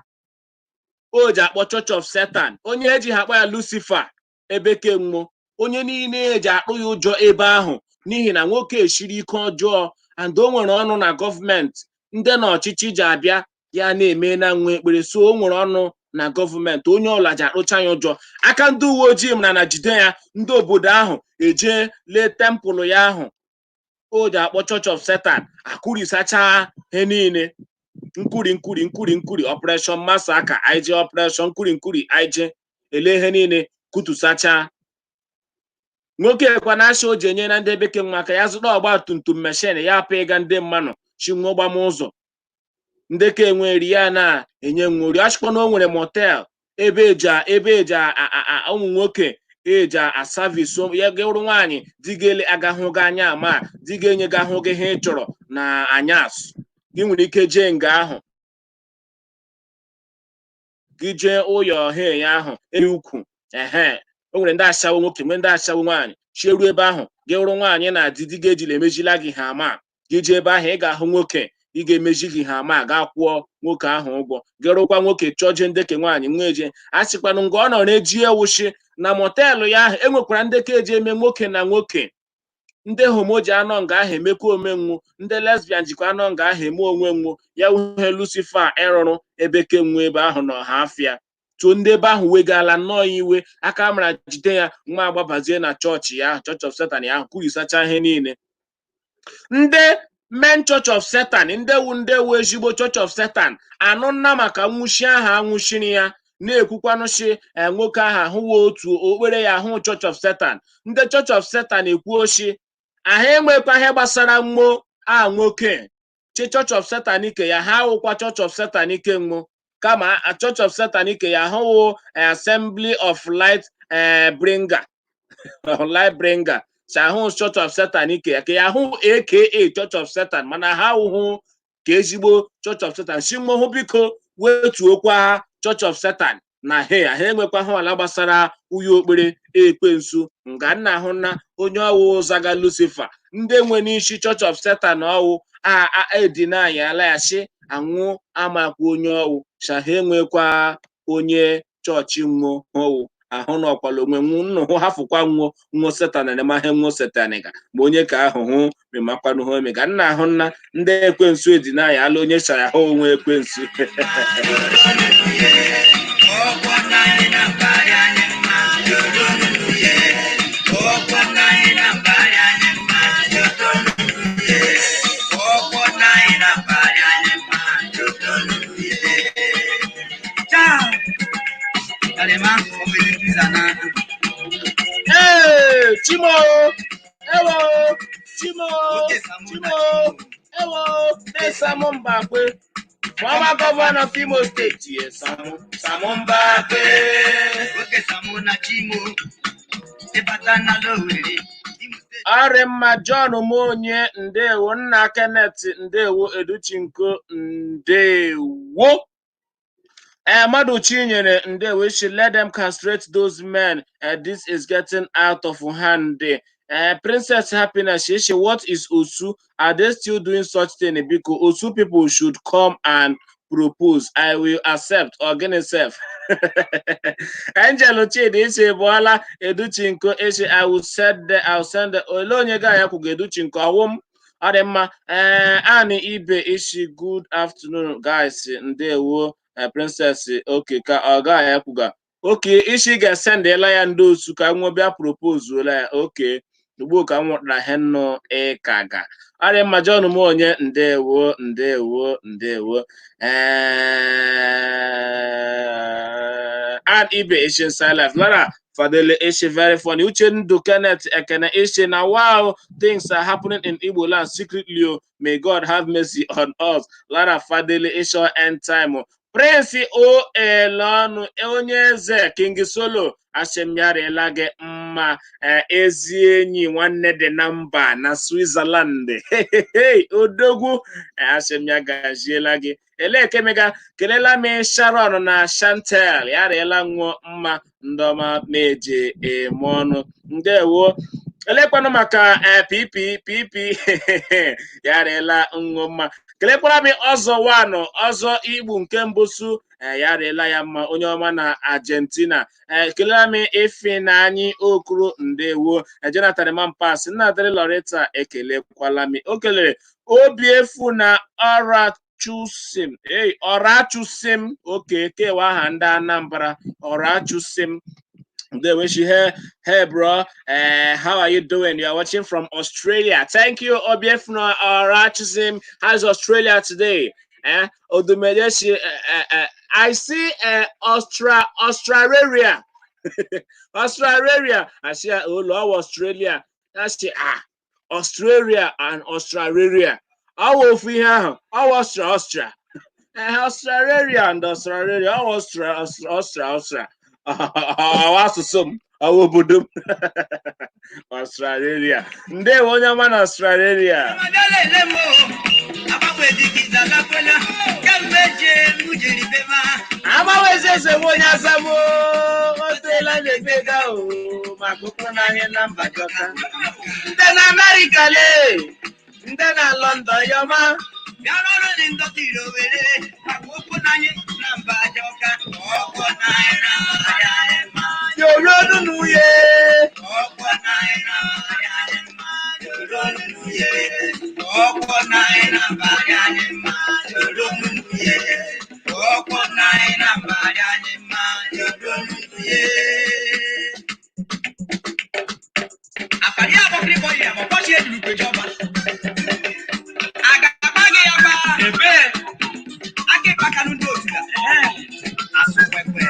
o ji akpọ Church of Satan, onye eji ha akpọ ya Lucifer ebeke mmụọ, onye niile eji akpụ ya ụjọ ebe ahụ n'ihi na nwoke eshiri ike ọjọọ and o nwere ọnụ na gọọmenti ndị na ọchịchị ji abịa ya na-eme na nwa ekpere, so o nwere ọnụ na gọọmenti, onye ọla ji akpụcha ya ụjọ. Aka ndị uwe ojii mara na jide ya. Ndị obodo ahụ eje lee tempụlụ ya ahụ o ji akpọ Church of Satan, akụrisacha ihe niile, nkuri nkuri nkuri nkuri, operation masaka ij, operation nkuri nkuri ij, ele ihe niile kutusacha. Nwoke kwa na asha o ji enye na ndị bekee nwa aka ya zụta ọgba tum tum meshin ya apụ ịga ndị mmanụ chinwe gbam ụzọ ndị ka enweri ya na-enye nwori. Achịkwa na o nwere motel ebe eji ebe eji ụmụ nwoke eji asavis ya gụrụ nwaanyị di gị agahụ gị anya ama di gị enye gị ahụ gị ihe ị chọrọ na anyasụ. Gị nwere ike jee nga ahụ, gị jee ụyọ he ya ahụ eri ukwu ehe. O nwere ndị ashawo nwoke, nwee ndị ashawo nwaanyị chieru ebe ahụ. Gị hụrụ nwaanyị na di di gị ejila emejila gị ha ama gị jee ebe ahụ, ị ga-ahụ nwoke ị ga-emeji gị ha ama ga kwụọ nwoke ahụ ụgwọ. Gị rụkwa nwoke chọọ jee ndeke nwaanyị nwa eje. A sịkwanụ nga ọ nọrọ eji ewushi na mọtelụ ya ahụ enwekwara ndeke eji eme nwoke na nwoke. Ndị homo ji anọ nga ahụ emekwa omenwu, ndị lesbian jikwa anọ nga ahụ eme onwe nwu ya. Wuhe Lucifer ịrụrụ ebe kenwu ebe ahụ na ọha afịa tụọ ndị ebe ahụ wegala nnọọ iwe aka mara jide ya nwa agbabazie na chọọchị ya ahụ, Church of Satan ya ahụ, kwurisacha ihe niile. Ndị men Church of Satan, ndị wu ezigbo Church of Satan anụ nna maka nwụchi ahụ anwụchiri ya, na-ekwukwanụchi nwoke ahụ ahụwa otu okpere ya ahụ Church of Satan. Ndị Church of Satan ekwuochi ahụ enwekwa ihe gbasara mmo a nwoke chi Church of Satan ike ya ha awụkwa Church of Satan ike nwo, kama Church of Satan ike ya ahụwụ Assembly of Light Bringer, Light Bringer si ahụ Church of Satan ike ya ka ya hụ aka Church of Satan, mana ha awụhụ ka ezigbo Church of Satan si mmụhụ. Biko wetuokwa ha Church of Satan na he ha enwekwa ha ala gbasara uyo okpere ekwensu nga nna ahụ na onye ọwụ zaga Lucifer. Ndị nwe n'isi Church of Satan ọwụ a edinaya ya si anwụ amakwa onye ọwụ sha ha enwekwa onye chọọchị nwo ọwụ ahụ na ọkwala onwe nwu nnụ hụ hafụkwa nwo nwo Satan na ihe nwo Satan ga ma onye ka ahụ hụ memakwanụ ha omega nna ahụ nna ndị ekwensu edinaya ala onye chara ha onwe ekwensu. Ọkwọ anyị na mbara anyị mma. Ọkwọ anyị na mbara anyị mma. Ọkwọ anyị na mbara anyị mma. Ciao. Kalema, omele. Ee, Chimo! Ewo! Chimo! Chimo! Ewo! Samu Mbakwe, former governor of Imo State, yes, Samu, Samu Mbakwe. Oge Samu na Chimo ịbata na Lowere, Imo Steeti. Ọrịmma John Monye, ndewo. Nna Kenneth, ndewo. Educhinko, ndewo. Madu Chinyere, ndewo. She let them castrate those men. This is getting out of hand. Princess Happiness, she, what is Osu? Are they still doing such thing? Because Osu people should come and propose. I will accept. Organize. Angel Chidi, Ishe Bola, Educhinko, Ishe, I will send the Ole onye ga ya kwuga Educhinko, awom. Ọ dị mma. Ee, Anị Ibe Ishi, good afternoon, guys. Ndewo, Princess. Okay, ka ọ ga ya kwuga. Okay, Ishi ga-esendela ya ndị osu ka nwa bịa propozuola ya. Okay, ugbu ka m nwetara ihe nnụ ịka ga. Ọ dị mma, John m onye, ndewo, ndewo, ndewo. And Ibe Ishi Silence. Lara Fadele Ishi, very funny. Uche Ndu Kenneth Ekene Ishi, now wow, things are happening in Igbo land secretly. Oh. May God have mercy on us. Lara Fadele Ishi, end time. Oh. Prince O Elonu onye eze King Solo asị m ya rịela gị mma, ezi enyi nwanne dị na mba na Switzerland. Hey, odogwu, asị m ya gaziela gị. Elee kemega kelela m Sharon na Chantel, ya rịela nwụọ mma ndọma meje eme ọnụ. Ndewo. Elekwanụ maka pp pp, ya rịela nwụọ mma. Kelekwara m ọzọ wanụ ọzọ igbu nke mbụ su, ya rịela ya mma, onye ọma na Argentina. Kelere m Ifinanyi Okoro, ndewo. Jonathan Mampas nna dịrị Loretta, ekelekwala m. O kelere obi efu na ọrachusim, ei, ọrachusim. Oke kewa aha ndị Anambra, ọrachusim. Ndewo. She, hey, hey bro, how are you doing? You are watching from Australia. Thank you, Obiefuna Orachisim. How's Australia today? Eh, Odumejeshi, I see Australia. Australia. I see, oh, Lord, Australia. I see, ah, Australia and Australia. How ofu ihe ahụ? Ọ Austria, Austria. Australia and Australia. Ọ Austria, Austria, Austria, Austria. Ọ asụsụ m, ọ obodo m. Australia. Ndewo onye ọma na Australia. Agbanwe dịgịza lakwela kemgbe jee m jiri bema. Agbanwezi eze nwe onye asamo o teela na-ebe ga o maka ụkwụ n'anya na mba jọka. Ndị na Amerịka lee, ndị na London yọma. Bịa n'ọrụ ndị ndọtiri owere maka ụkwụ n'anyị na mba jọka ọkwọ n'anyị na mba ya mma. Yoro nunu ye. Ọkwọ n'anyị na mba ya mma. mba dị anyị mma, joro nnuye. Ọkwọ nna anyị na mba dị anyị mma, joro nnuye. Àpàdé àbọ̀kiri bọ̀ yìí àbọ̀kọ́ ṣe é lùgbèjọba. Àgàbà gị ya ba. Ebee. Aka ịkpakanụ ndị otu ya. Asụ kwekwe.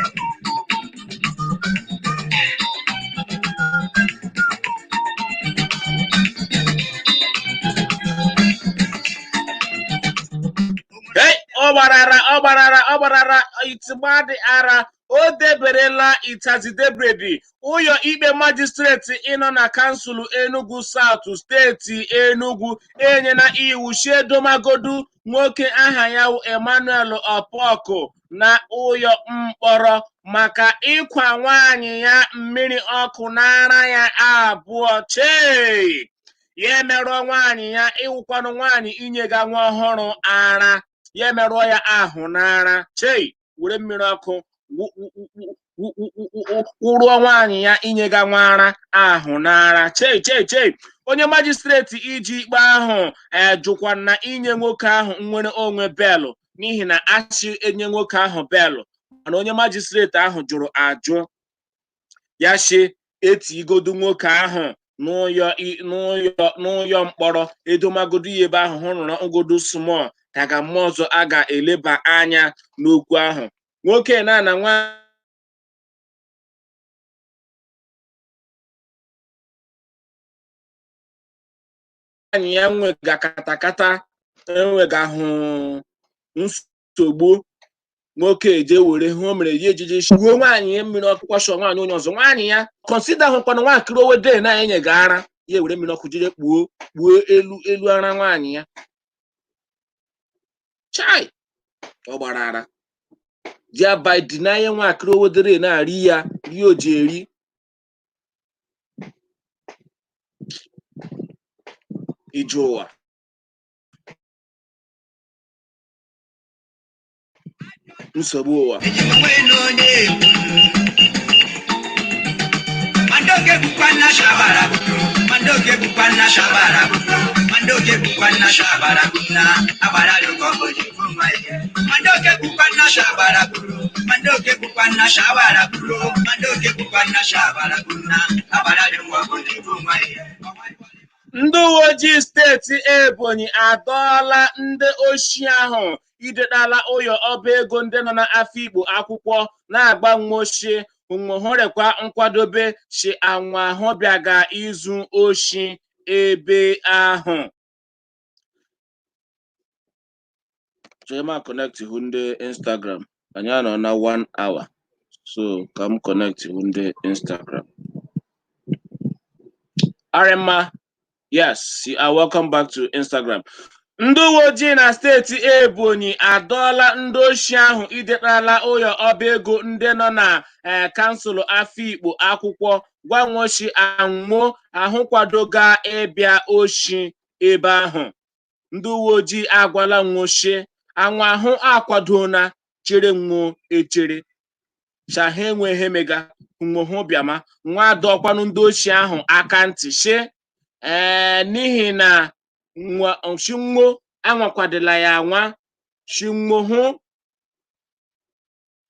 Hey, ọ gbarara, ọ gbarara, ọ gbarara itigbadị ara. O deberela itazidebredi ụyọ ikpe majistreti ịnọ na kansụl Enugu South, steeti Enugu, enyela iwu chiedomagodu nwoke aha ya wụ Emmanuel Opoku na ụyọ mkpọrọ maka ịkwa nwaanyị ya mmiri ọkụ n'ara ya abụọ. Chei, ya emerụọ nwaanyị ya, ịwụkwanụ nwaanyị inyega nwa ọhụrụ ara, ya emerụọ ya ahụ n'ara. Chei, were mmiri ọkụ wụrụọ nwaanyị ya inyega nwa ara ahụ n'ara. Chei, chei, chei. Onye majistreti iji ikpe ahụ ejụkwa na inye nwoke ahụ nnwere onwe belụ, n'ihi na achị enye nwoke ahụ belụ, mana onye majistreti ahụ jụrụ ajụ. Ya shi etigodu nwoke ahụ n'ụyọ mkpọrọ, edomagodu ya ebe ahụ hụrụ ngodu small ka ga mmụọ ọzọ a ga-eleba anya n'okwu ahụ. Nwoke na na nwaanyị ya nwega katakata, enwegahụ nsogbu. Nwoke eje were ihe o mere ya ejije gbuo nwaanyị ya mmiri ọkụ, kwashọ nwaanyị onye ọzọ. Nwaanyị ya kọnsida hụkwanụ nwaakịrị owede na-enyega ara ya, ewere mmiri ọkụ jide kpuo kpuo elu elu ara nwaanyị ya. Chai, ọ gbara ara thereby denying nwaakịrị owedere na-ari ya rie oji eri. Ije ụwa. Nsogbu ụwa. Mandoke bukwa na shabara butu, mandoke bukwa na shabara butu, mandoke bukwa na shabara buna, abara luko boji kuma ye. Mandoke bukwa na shabara butu, mandoke bukwa na shabara butu, mandoke bukwa na shabara buna, abara luko boji kuma ye. Ndị uwe ojii steeti Ebonyi adọọla ndị oshi ahụ idetala ụyọ ọba ego ndị nọ n'Afikpo akwụkwọ na-agba nwoshi nwehụrekwa nkwadobe shi anwa ahụ bịaga izu oshi ebe ahụ. Chema connect hụ ndị Instagram. Anyị anọ na 1 hour, so ka m connect hụ ndị Instagram. Arịma. Yes, you are welcome back to Instagram. Ndị uwe ojii na steeti Ebonyi adọọla ndị oshi ahụ idetala ụyọ ọba ego ndị nọ na kansụl Afikpo akwụkwọ gwa nwoshi anwụ ahụ kwadoga ịbịa oshi ebe ahụ. Ndị uwe ojii agwala nwoshi anwụ ahụ akwadona chere nwuo echere shaha enweghị mega nwohu bịama nwa adọkwanụ ndị oshi ahụ aka ntị shi ee n'ihi na shinwo anwakwadela ya anwa shinwo hụ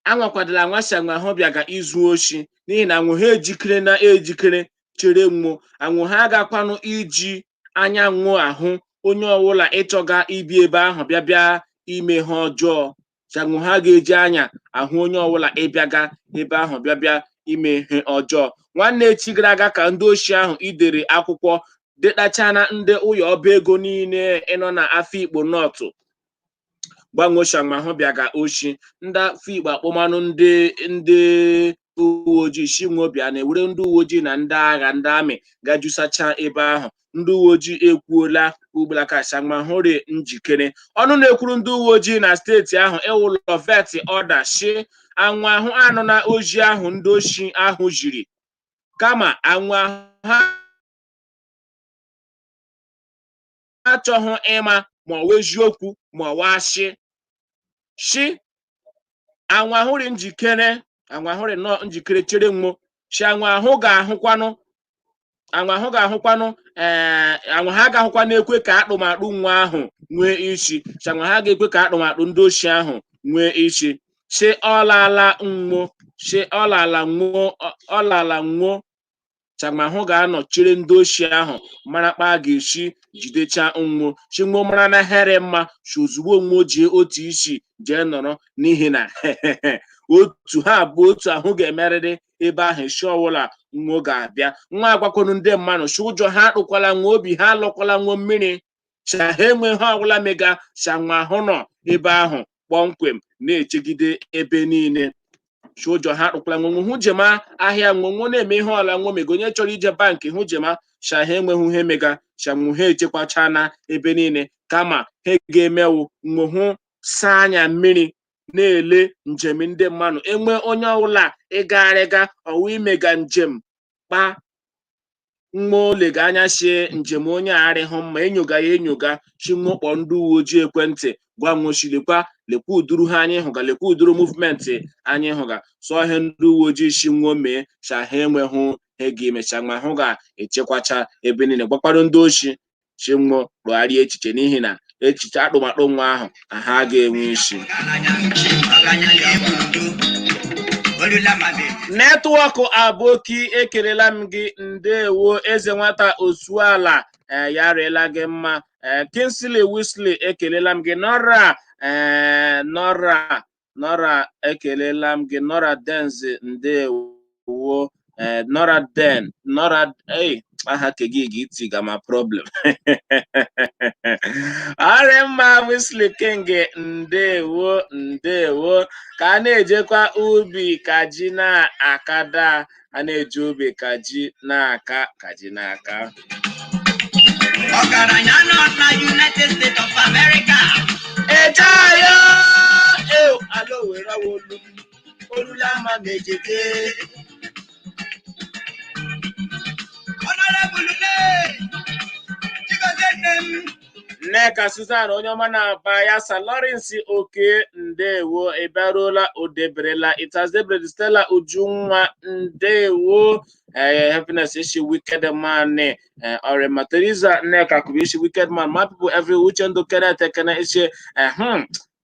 anwakwadela anwa si anwa hụ bịaga izu oshi, n'ihi na anwụ ha ejikere na ejikere chere nwo anwụ ha agakwanụ iji anya nwụ ahụ onye ọwụla ịchọga ibi ebe ahụ bịa bịa ime ha ọjọọ. Anwụ ha ga-eji anya ahụ onye ọwụla ịbịaga ebe ahụ bịa bịa ime ihe ọjọọ. Nwanne echi gara aga ka ndị oshi ahụ idere akwụkwọ detachana ndị ụyọ ọba ego niile ịnọ na Afikpo Nọtụ gbanwoshanwa hụ bịaga oshi. Ndị Afikpo akpọmanụ ndị uwe ojii shinwobịa na-ewere ndị uwe ojii na ndị agha ndị amị gajusacha ebe ahụ. Ndị uwe ojii ekwuola ugbula ka hụre njikere. Ọnụ na-ekwuru ndị uwe ojii na steeti ahụ ewụlọ vet ọda shi anwụ ahụ anụ na oji ahụ ndị oshi ahụ jiri kama anwụ ahụ ha achọghị ịma ma ọ wụ eziokwu ma ọ wụ ashị shi anwụ ahụrị njikere, anwụ ahụrị nọ njikere chere nwo shi anwụ ahụ ga-ahụkwanụ, anwụ ahụ ga-ahụkwanụ Ee, anwa ha agahụkwa na-ekwe ka akpụmakpụ nwa ahụ nwee isi. Chanwa ha ga-ekwe ka akpụmakpụ ndị oshi ahụ nwee isi. Shi ọlala nwo, shi ọlala nwo, ọlala nwo. Chanwa hụ ga-anọ chere ndị oshi ahụ mara kpa a ga-esi jidecha nwo. Shi nwo mara na here mma, shi ozugbo nwo jie otu isi jee nọrọ, n'ihi na otu ha abụọ otu ahụ ga-emerịrị ebe ahụ. Isi ọwụla nwo ga-abịa nwa agwakwanu ndị mmadụ shi ụjọ ha akpụkwala nwa, obi ha alọkwala nwo mmiri, cha ha enweghị ọbụla mega. Cha nwa ahụ nọ ebe ahụ kpọmkwem na-echegide ebe niile. Shi ụjọ ha akpụkwala nwo, hụ jema ahịa nwo, nwo na-eme ihe ọla nwo mega. Onye chọrọ ije bankị hụ jema, cha ha enweghị ihe mega, cha nwo ha echekwachana ebe niile. Kama ha ga-emewu nwo hụ saa anya mmiri na-ele njem ndị mmadụ. Enwe onye ọbụla ịgagharịga ọwụ imega njem kpa nwa olega anya shie njem onye a arịhụ mma, enyoga ya enyoga. Shi nwokpọ ndị uwe ojii ekwentị gwa nwochi, lekwa lekwa uduru ha anyị hụga, lekwa uduru movement anyị hụga. Sọ ihe ndị uwe ojii shi nwo mee, sha ha enweghụ ha ga-emecha ma hụ ga-echekwacha ebe niile. Gwakwado ndị oshi shi nwo rụgharịa echiche, n'ihi na echiche akpụmakpụ nwa ahụ ha ga-enwe isi. Ọgaranya na-ebu udo olula ma be. Network aboki, ekelela m gị, ndewo. Eze nwata osuala, ee, ya rịela gị mma. Ee, Kingsley Wesley, ekelela m gị. Nora, ee, Nora, Nora, ekelela m gị. Nora Denzi, ndewo. Ee, Nora Den, Nora, ei, aha ke gị ga itiga ma problem. Ọrị mma. Wesley King, ndewo, ndewo. Ka a na-ejekwa ubi ka ji na-akada, a na-eje ubi ka ji na-aka, ka ji na-aka. Ọgaranya nọ na United States of America. Ejeayo eo ala owere olu. Olula ma mejete. Honorable Nne Chigozie nne m. Nneka Susan, onye ọma na-aba ya sa. Lawrence Oke, ndewo. Ị bịaruola, odeberela itazebre. Stella Ujunwa, ndewo. Ee, Happiness ishi, wicked man. Ee, ọrịma. Teresa Nneka kwuru ishi, wicked man. My people every Uchendu Kenneth Ekene ishi,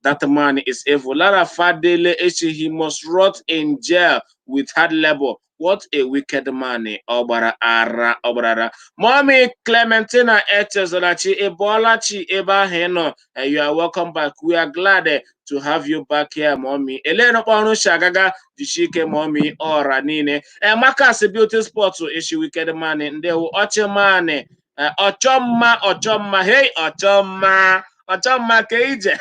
that man is evil. Lara Fadele ishi, he must rot in jail with hard labor. What a wicked man. Ọ gbara ara, ọ gbara ara. Mommy Clementina Echezolachi, Ebolachi, ebe ahụ ị nọ, you are welcome back. We are glad to have you back here, mommy. Elenokwa ọrụ shagaga, jisike mommy ọra niile. Makas Beauty Sport ishi, wicked man, ndewo. Ọchịman, ọchọmma, ọchọmma, hey, ọchọmma, ọchọmma ka ije.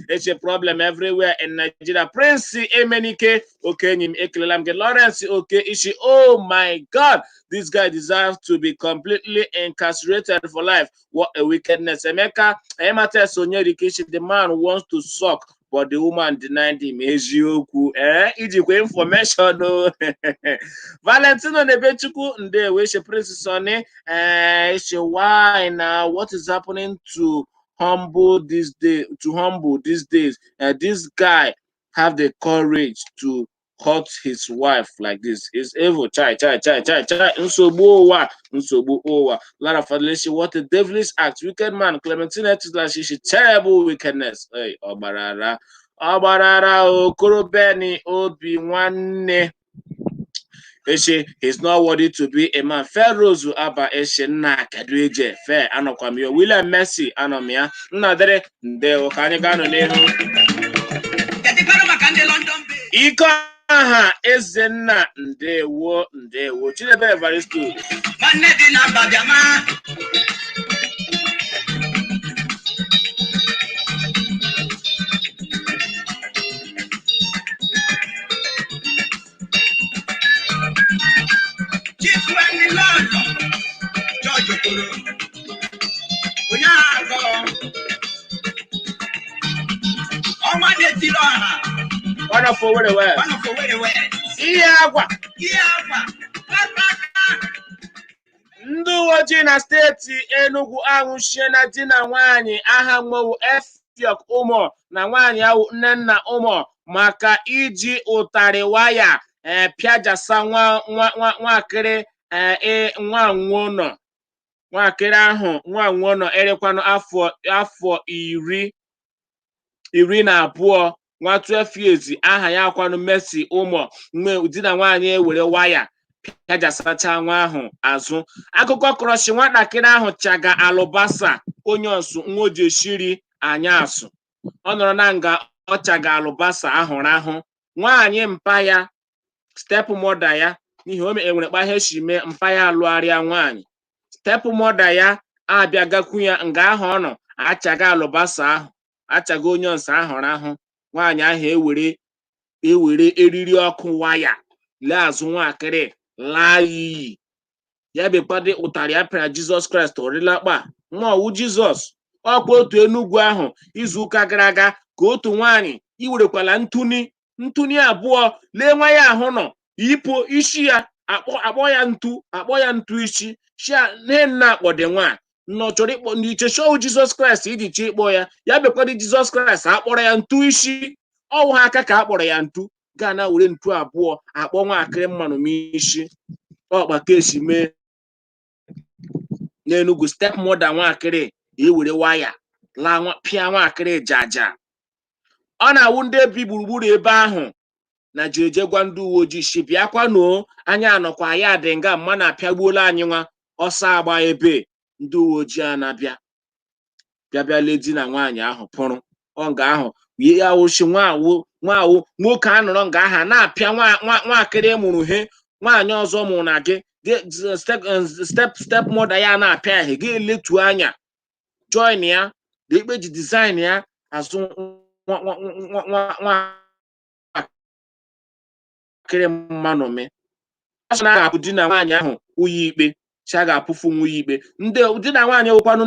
Eche problem everywhere in Nigeria. Prince Emenike, oke enyi m, ekelela m gị. Lawrence Oke ishi, oh my God, this guy deserves to be completely incarcerated for life. What a wickedness. Emeka Emates Onyerike ishi, the man wants to suck but the woman denied him. Eziokwu, ee, ijikwa information o. Valentino Nebechukwu, ndewo. Ishi Prince Sonny, ee, ishi, why now? What is happening to humble this day, to humble these days? This guy have the courage to hurt his wife like this is evil. Chai chai chai chai chai, nsogbu ụwa, nsogbu ụwa. Lara Fadeleshi, what a devilish act, wicked man. Clementina Etulashi, terrible wickedness. Hey, ọgbarara, ọgbarara. Okorobeni obi nwanne Eshe, he's not worthy to be a man. Pharaohs Abba Eshe, nna kedu eje fe anọkwa m ya. William Messi, anọ m ya. Nna dere, ndewo. Ka anyị gaa nọ n'ihu. Kedụkwanụ maka ndị London Bay? Ike aha Ezenna, ndewo, ndewo. Chidebe Evaristo. Nwanne dị na mba bịama. Chief Wendy Lọlọ George Okoro onye agha agọ ọnwa na-etiri ọha. One of Owerri West. One of Owerri West. Ihe agwa. Ihe akwa aka aka. Ndị uwe ojii na steeti Enugu anwụchiela di na nwaanyị aha mmowu Efiok Ụmọ na nwaanyị ahụ Nnenna Ụmọ maka iji ụtarị waya ee pịajasa nwa nwa nwa nwakịrị ee nwa nwụnọ. Nwakịrị ahụ nwa nwe nọ erekwanụ afọ 12, nwa 12 years, aha ya kwanụ Mercy Ụmọ. Mgbe di na nwaanyị ewere waya pịajasacha nwa ahụ azụ. Akụkọ kọrọchi nwatakịrị ahụ chaga alụbasa onye ọsụ nwa o ji eshiri anyasụ. Ọ nọrọ na nga ọ chaga alụbasa ahụrụ ahụ. Nwaanyị mpa ya, step mother ya, n'ihi o enwere kpa ihe si mee mpa ya alụgharịa nwaanyị. Step mother ya abịa gakwu ya nga ahụ ọ nọ achaga alụbasa ahụ, achaga onye ọsụ ahụrụ ahụ. Nwaanyị ahụ ewere eriri ọkụ waya lee azụ nwaakịrị laa ya iyi. Ya bekwado ụtarị a pịara Jizọs Kraịst ọrịlakpa nwa ọwụ Jizọs. Ọkwa otu Enugwu ahụ izu ụka gara aga ka otu nwaanyị iwerekwala ntụni abụọ lee nwa ya ahụ nọ yipụ isi ya, akpọ ya ntu, akpọ ya ntu isi shia nne nna akpọde nwa nọ chọrọ ịkpọ ndị iche show Jizọs Kraịst iji chọ ịkpọ ya. Ya bekwado Jizọs Kraịst akpọrọ ya ntu isi, ọwụ ha aka ka akpọrọ ya ntu gaa na were ntu abụọ akpọ nwaakịrị mmanụ n'isi. Ọkpa ka esi mee n'Enugwu, step mother nwaakịrị ewere waya laa nwa pịa nwaakịrị jaja. Ọ na-awụ ndị bi gburugburu ebe ahụ na jeje gwa ndị uwe ojii si bịakwanuo, anya anọkwa ya dị nga mma na apịagbuola anyị nwa ọsọ agba ebe. Ndị uwe ojii a na-abịa bịa bịa lee di na nwaanyị ahụ pụrụ ọ nga ahụ ya wụchi nwaawụ nwaawụ nwoke a nọrọ nga aha na-apịa nwaakịrị mụrụ he nwaanyị ọzọ mụrụ na gị step mother ya na-apịa ihe gị eletu anya join ya na ikpe ji design ya azụ nwaakịrị mmanụ mee. A sị na a ga-apụ di na nwaanyị ahụ ụlọ ikpe, si a ga-apụfu nwunye ikpe. Ndị di na nwaanyị wụkwanụ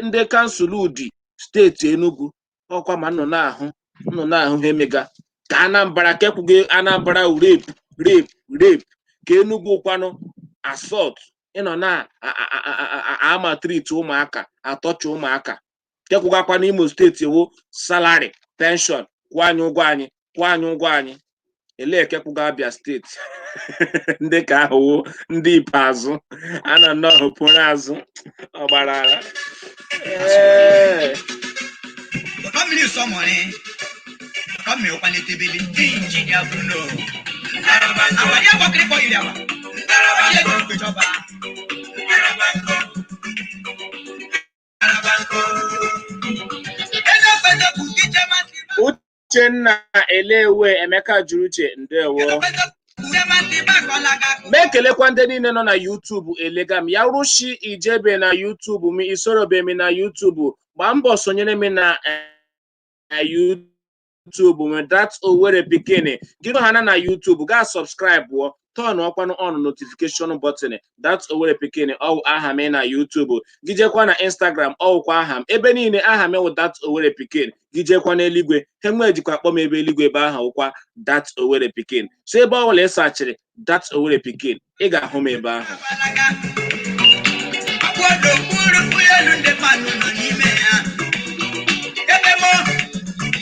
ndị kansụl Udi steeti Enugu. Ọkwa ma nnọ na-ahụ nnọ na-ahụ ha emega ka Anambra kekwugo Anambra rape rape rape, ka Enugu kwanụ assault, ịnọ na amaltreat ụmụaka, atọcha ụmụaka. Kekwugakwa n'Imo steeti wo salary pension, kwụọ anyị ụgwọ anyị, kwụọ anyị ụgwọ anyị. Elee kekwuga Abia steeti? Ndị ka ahụ wo ndị ikpeazụ a nọ nnọọ pụrụ azụ ọgbara ara. Ee. Ụkọ mmiri sọmọrị, ụkọ mmiri ụkwanetebele injinia Bruno àwàdí àkọkiri kọ ìrì àwà ṣé ètò ìgbèjọba. Uchenna Elewe Emeka jụrụ uche, ndewo. Ma ekelekwa ndị niile nọ na YouTube. Elega m ya rụshi ijebe na YouTube m, isorobe m na YouTube, gbaa mbọ sonyere m na YouTube m, That Owerri Pikin. Gị hana na YouTube gaa subscribe wụọ, turn ọkwanụ on notification button. That Owerri Pikin ọwụ aha m na YouTube. Gị jekwa na Instagram, ọwụkwa aha m. Ebe niile aha m wụ That Owerri Pikin. Gị jekwa n'eluigwe, ha nwee jikwa akpọ m ebe eluigwe, ebe ahụ wụkwa That Owerri Pikin. So ebe ọ bụla ị sachịrị That Owerri Pikin, ị ga-ahụ m ebe ahụ. Akwado mkpụrụ elu ndị mmadụ nọ n'ime ya. Ebe mụ,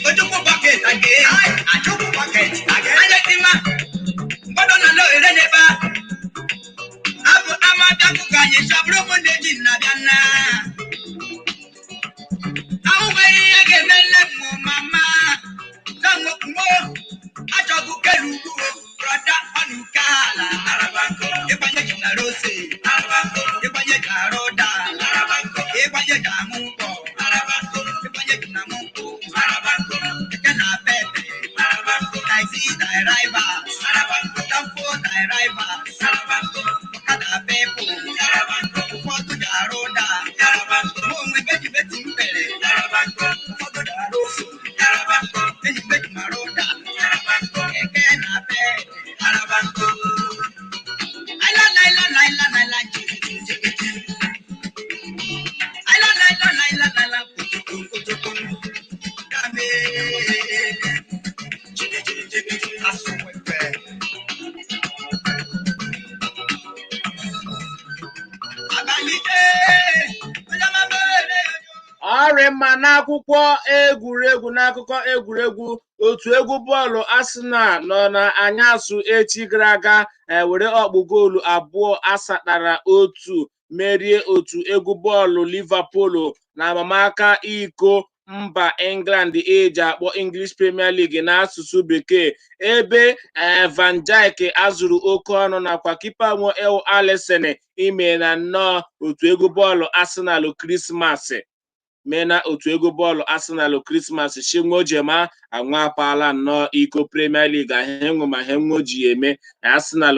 Ojukwu bucket aga, Achukwu bucket aga. Anya tima, mgbọdọ na lọ ere n'ebe a. Abụ ama bịakụ ka anyị chabụrụ ụmụ ndị ji nna bịa nna. Ahụ nwere ihe ga-eme nne m mama. Na nwokwu achọghị kelu ugwu brọda ọnụ nke ala. Ịgbanye ji na rose, ịgbanye ji arụ ụda, ịgbanye ji amụ nkwọ, ịgbanye ji na mụ nkwụ, keke na pepe, taxi drivers, danfo drivers, ọkada pepo, ụfọdụ ji arụ ụda, mụ onwe beji beti mpere, ụfọdụ ji arụ ose, enyi beji mara ụda, keke na pepe. Laila, laila, laila, laila, jigiji, jigiji. Laila, laila, laila, laila, kutuku, kutuku. Dame. Jigiji, jigiji, asụwepe. Abalị onye ọma mere. Ọrị mma n'akwụkwọ egwuregwu. N'akụkọ egwuregwu, otu egwu bọọlụ Arsenal nọ na anyasụ echi gara aga were ọkpụ goolu 2-8 Merie otu egwu bọọlụ Liverpool na amamaka iko mba England eji akpọ English Premier League n'asụsụ bekee, ebe Van Dijk azụrụ oke ọnụ nakwa kipa nwe El Alisson ime na nnọọ otu egwu bọọlụ Arsenal Krismas mee na otu egwu bọọlụ Arsenal Krismas chinwojema anwapala nnọọ iko Premier League ahụ ma he nwe ji eme Arsenal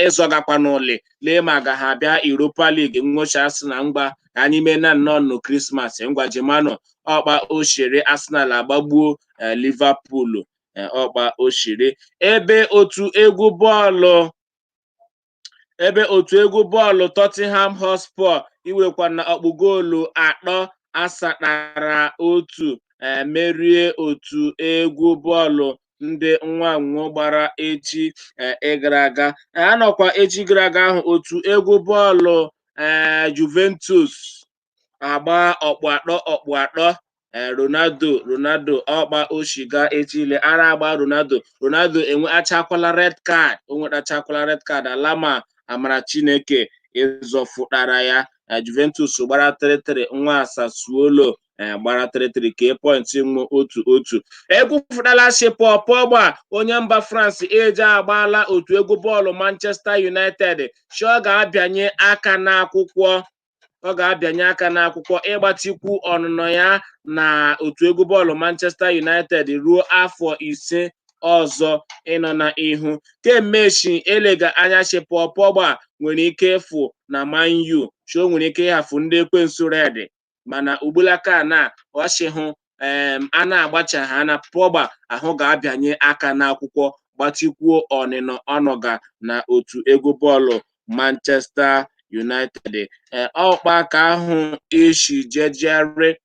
ịzọgakwa n'ụlị lee ma ga ha bịa Europa League nwochi Arsenal mgba ka anyị mee na nnọọ nụ Krismas ngwa jemanụ ọkpa oshere Arsenal agbagbuo Liverpool, ọkpa oshere ebe otu egwu bọọlụ ebe otu egwu bọọlụ Tottenham Hotspur iwekwa na ọkpụ goolu 3-1 merie otu egwu bọọlụ ndị nwanwo gbara echi gara aga. Anọkwa echi gara aga ahụ otu egwu bọọlụ Juventus agba ọkpụ 3-3. Ronaldo ọkpa oshiga echile ara agba Ronaldo enwe achakwala red card, o nwetachakwala red card alama amara Chineke ịzọfụtara ya. Juventus gbara 3-3, nwa Sassuolo gbara 3-3 ka pọịntị nwụ 1-1. Egwu fụtala si Paul Pogba onye mba France eji agbaala otu egwu bọọlụ Manchester United si ọ ga-abịanye aka n'akwụkwọ, ọ ga-abịanye aka n'akwụkwọ ịgbatikwu ọnụnọ ya na otu egwu bọọlụ Manchester United ruo afọ 5 ọzọ ịnọ n'ihu. Kemmechi elega anya chi Paul Pogba nwere ike ịfụ na Man U, chi o nwere ike ịhafụ ndị ekwensu red, mana ugbulaka na ọchịhụ a na-agbacha ha na Pogba ahụ ga-abịanye aka n'akwụkwọ gbatikwuo ọnịnọ ọnọga na otu egwu bọọlụ Manchester United. Ọkpa ka ahụ ishi jejere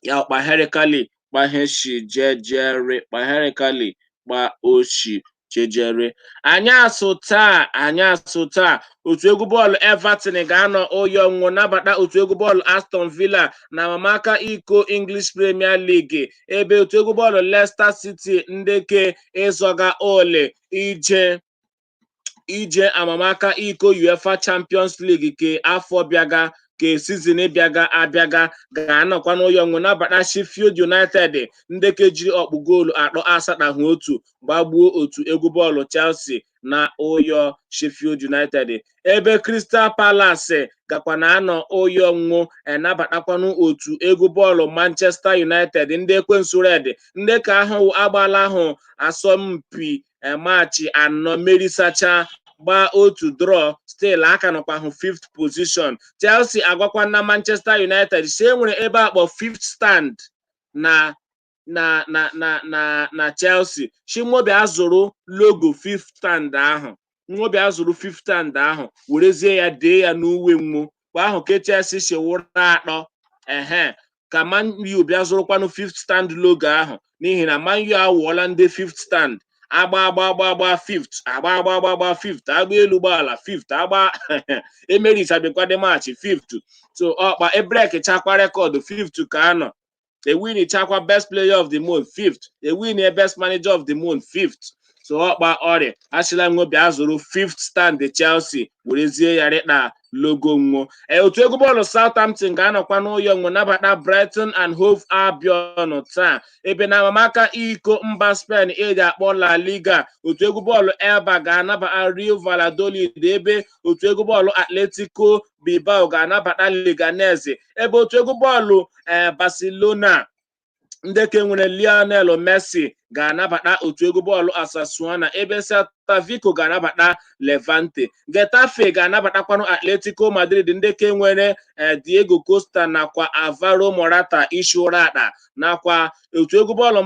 ya ọkpa herikali kpaheshi jejere kpaherikali kpa oshi jejere. Anyị asụ taa otu egwu bọọlụ Everton ga-anọ ụyọ nwụ nabata otu egwu bọọlụ Aston Villa na amamaka iko English Premier League, ebe otu egwu bọọlụ Leicester City ndeke ịzọga ole ije amamaka iko UEFA Champions League ke afọ bịaga ke sizin bịaga abịaga ga-anọkwa n'ụyọ nwụ nabata Sheffield United ndeke jiri ọkpụ goolu 3-1 gbagbuo otu egwu bọọlụ Chelsea na ụyọ Sheffield United, ebe Crystal Palace gakwa na anọ ụyọ nwụ enabatakwanụ otu egwu bọọlụ Manchester United ndị ekwensu red ndị ka ahụ agbala ahụ asọmpi maachị 4 merisacha gbaa otu draw, still aka nọkwa hụ 5th position. Chelsea agwakwa na Manchester United si enwere ebe akpọ 5th stand na na na na na na Chelsea Chimobia zụrụ logo 5th stand ahụ, Nwobia zụrụ 5th stand ahụ werezie ya dee ya n'uwe nwu kwa ahụ ke Chelsea si wụrụ atọ ehe ka Man U bịa zụrụkwanụ 5th stand logo ahụ, n'ihi na Man U awụọla ndị 5th stand agba agba agba agba 5th agba agba agba agba 5th agba elu gbaala 5th agba emerichabekwade match 5th, so ọkpa ebrek chakwa record 5th ka anọ ewin chakwa best player of the month 5th, ewin best manager of the month 5th, so ọkpa ọrịa achịla nwobia zụrụ 5th stand Chelsea werezie ya rịkpa logo nwo. Otu egwu bọọlụ Southampton ga-anọkwa n'ụyọ nwo nabata Brighton and Hove Albion taa, ebe na amamaka iko mba Spain eji akpọ La Liga otu egwu bọọlụ Elba ga-anabata Real Valladolid, ebe otu egwu bọọlụ Atletico Bilbao ga-anabata Leganes, ebe otu egwu bọọlụ Barcelona ndeke nwere Lionel Messi ga-anabata otu egwu bọọlụ Osasuna, ebe Celta Vigo ga-anabata Levante. Getafe ga-anabatakwanụ Atletico Madrid ndeke nwere Diego Costa nakwa Alvaro Morata isi ụra akpa, nakwa otu egwu bọọlụ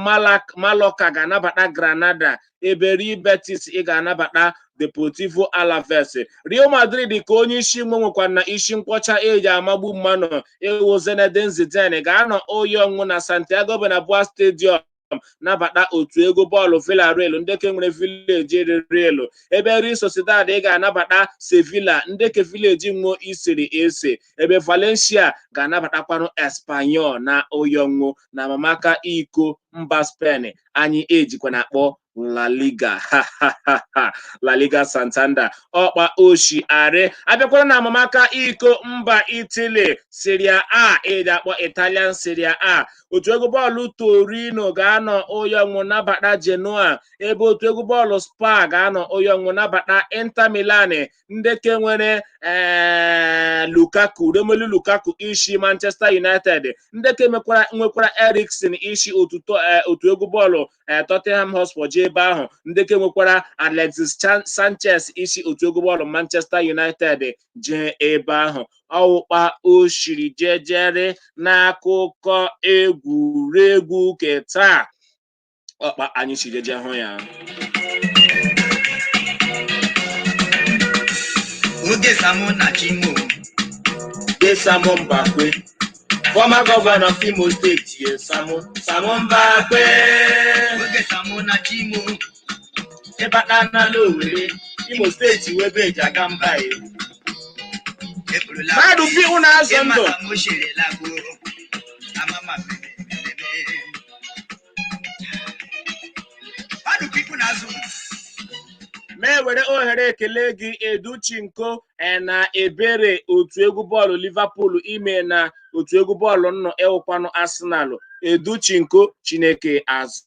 Mallorca ga-anabata Granada, ebe Real Betis ị ga-anabata Deportivo Alaves. Real Madrid ka onye isi nwe nwekwa na isi nkwọcha eji amagbu mmanụ ịwụ Zinedine Zidane ga-anọ oyi ọnwụ na Santiago Bernabeu Stadium nabata otu egwu bọọlụ Villarreal ndeke nwere village Real, ebe Real Sociedad ị ga-anabata Sevilla ndeke village nwo isiri ese, ebe Valencia ga-anabatakwanụ Espanyol na oyonwo na amamaka iko mba Spain anyị ejikwa na akpọ La Liga. La Liga Santander ọkpa oshi arị abịakwara na amamaka iko mba Italy Serie A, eji akpọ Italian Serie A. Otu egwu bọọlụ Torino ga-anọ ụyọnwụ nabata Genoa, ebe otu egwu bọọlụ Spa ga-anọ ụyọnwụ nabata Inter Milan. Ndeke nwere Lukaku, Romelu Lukaku isi Manchester United, ndeke nwekwara Eriksen isi otu egwu bọọlụ Tottenham Hotspur jee ebe ahụ, ndeke nwekwara Alexis Sanchez isi otu egwu bọọlụ Manchester United jee ebe ahụ. Ọwụkpa oshiri jejere n'akụkọ egwuregwu keta ọkpa anyị si jeje hụ ya. Oge Samu na Chimo. Samu Mbakwe, former governor of Imo State, ye Samu Samu Mbakwe. Oge Samu na Chimo. Ịbata n'ala Owerri, Imo Steeti wee ebe eji aga mba ye. Eburula. Mmadụ bi ụnụ azụ Ịma ndụ. Samu shere lagbo. Amama mebe. Mmadụ pipu na-azụ. Ma ewere ohere ekele gị Educhinko na ebere otu egwu bọọlụ Liverpool ime na otu egwu bọọlụ nnọ ewukwanụ Arsenal. Educhinko, Chineke azụ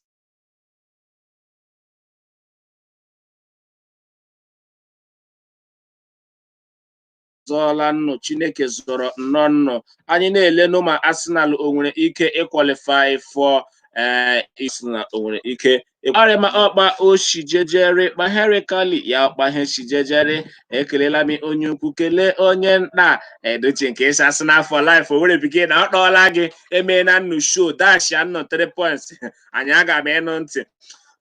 zọọla nnụ, Chineke zọrọ nnọọ nnụ. Anyị na-elenụ ma Arsenal o nwere ike ịkwalify for Arsenal o nwere ike ọrịa ọkpa oshijejere kpahere kali ya ọkpahe shijejere. Ekelela m onye ukwu, kelee onye nta. Edochi nke ịsa asị n'afọ life Owerri pikin na ọ kpọọla gị emee na nnu show dash ya nnụ 3 points. Anyị aga m ịnụ ntị.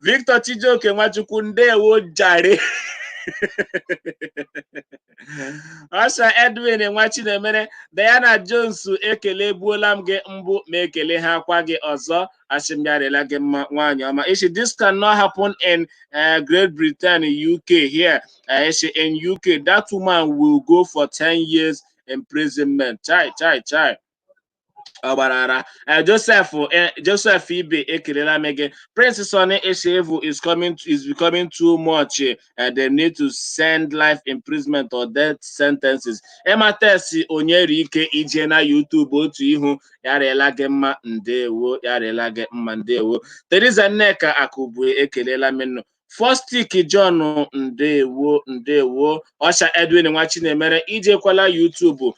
Victor Chijioke Nwachukwu, ndewo jare. Ọsha Edwin Nwachinemere, Diana Jones, ekele gbuola m gị mbụ ma ekele ha kwa gị ọzọ. Asị m ya rịla gị mma nwaanyị ọma. Ishi this cannot happen in Great Britain, UK here. Ishi in UK that woman will go for 10 years imprisonment. Chai chai chai. Ọ gbara ara. Joseph Joseph Ibe, ekelela m gị. Prince Sonny Eshevu is coming is becoming too much. They need to send life imprisonment or death sentences. Emates Onyerike ije na YouTube otu ihu ya rịla gị mma ndewo, ya rịla gị mma ndewo. Teresa Nneka Akubue, ekelela m nụ. Fostik John, ndewo ndewo. Ọsha Edwin Nwachinemere, ijekwala YouTube.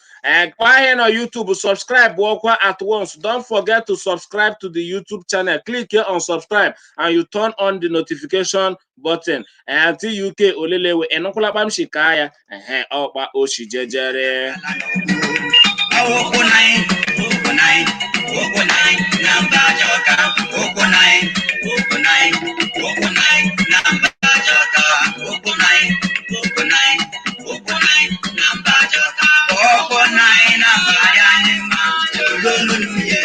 Ahịa na YouTube, subscribe ọkwa at once. Don't forget to subscribe to the YouTube channel. Click here on subscribe and you turn on the notification button. Aunty UK olelewe ịnụkwala kpamshika ya ehe ọkpa oshi jejere. Okwu nine, okwu nine, okwu nine, na mba Jọka. Okwu nine, okwu nine, okwu nine, na mba Jọka. Okwu nine, okwu nine, okwu nine, na mba Jọka. Okwu nine, na mba dị anyị mma. Ololunu ye.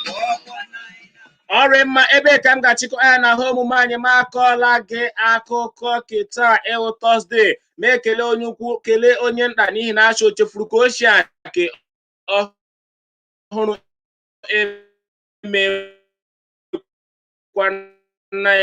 Okwu nine. Ọrị mma, ebe ka m ga-achịkọ ya na ahụ omume anyị ma akọọla gị akụkọ kịta ewu Tọzdee. Ma ekele onye ukwu, kelee onye nta, n'ihi na achọ chefuru ka ochie ke ọhụrụ emekwana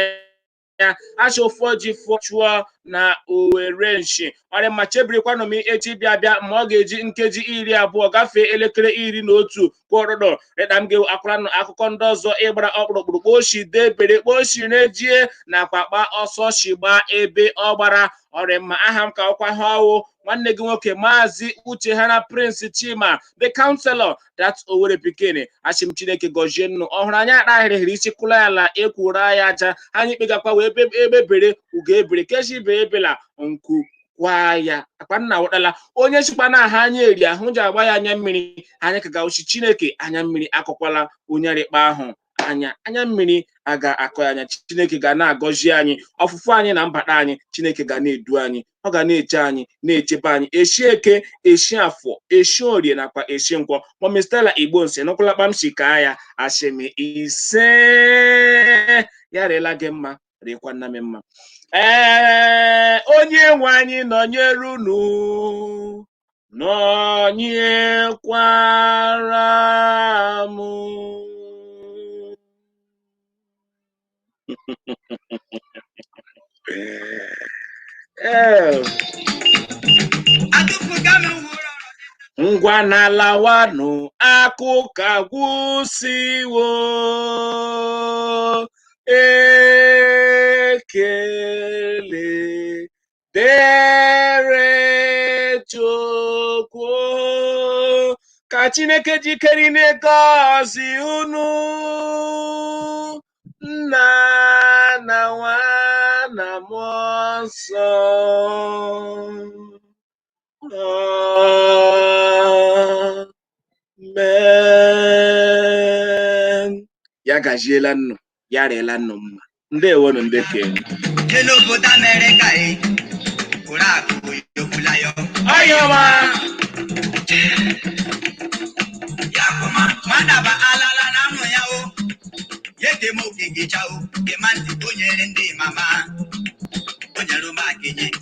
ya acha ofu ọjị fụọ chụọ na Owere nshi. Ọrị mma, chebirikwanụ m echi bịa bịa ma ọ ga-eji nkeji 20 gafee elekere 11 kwa ọrụdọ rịda m ga-akwara akụkọ ndị ọzọ ịgbara ọkpụrụkpụrụ kposhi debere kposhi rejie nakwa kpa ọsọ shi gbaa ebe ọ gbara. Ọrị mma, aha m ka ọkwa ha ọwụ nwanne gị nwoke Maazị Uche Hana Prince Chima, the counselor, that Owerri pikin. Achị m Chineke gọzie nnụ ọhụrụ anyị akpahịrịhịrị isi kụla ya ala ekwuru ya aja anyị kpegakwa wee ebe bere ugo ebere kechi ibe ebela nku kwa ya akpa nna wụtala onye chịkwa na aha anya eri ahụ ji agba ya anya mmiri. Anyị ka ga-awụchi Chineke anya mmiri akọkwala onye rịkpa ahụ anya anya mmiri aga akọ ya anya. Chineke ga na-agọzi anyị ọfụfụ anyị na mbata anyị. Chineke ga na-edu anyị, ọ ga na-eche anyị, na-echebe anyị eshi eke, eshi afọ, eshi orie nakwa eshi nkwọ. Mọmi Stella Igbo nsi nụkwala kpamshi ka ya ashịmị ise ya rịla gị mma, rịkwa nna m mma. Ee, onye nwe anyị nọnyere unu, nọnyekwara m. Ee. Atụfuga m wụrụ Ngwa na-alawanụ, akụka gwụsiwo. Ekele dere Chukwu, ka Chineke jikere n'ịgọzi unu, nna na nwa na mmụọ nsọ. Amen. Ya gaziela nnụ, ya rịela nnụ mma. Ndewonu ndị kenye. Jee n'obodo Amerịka e ụrụ akụ yokwula ya. Ayọma! Ya kụma madaba alala na amụ ya o ya kem okike chao kema ntị o nyere ndị mama o nyere ụmụakenye.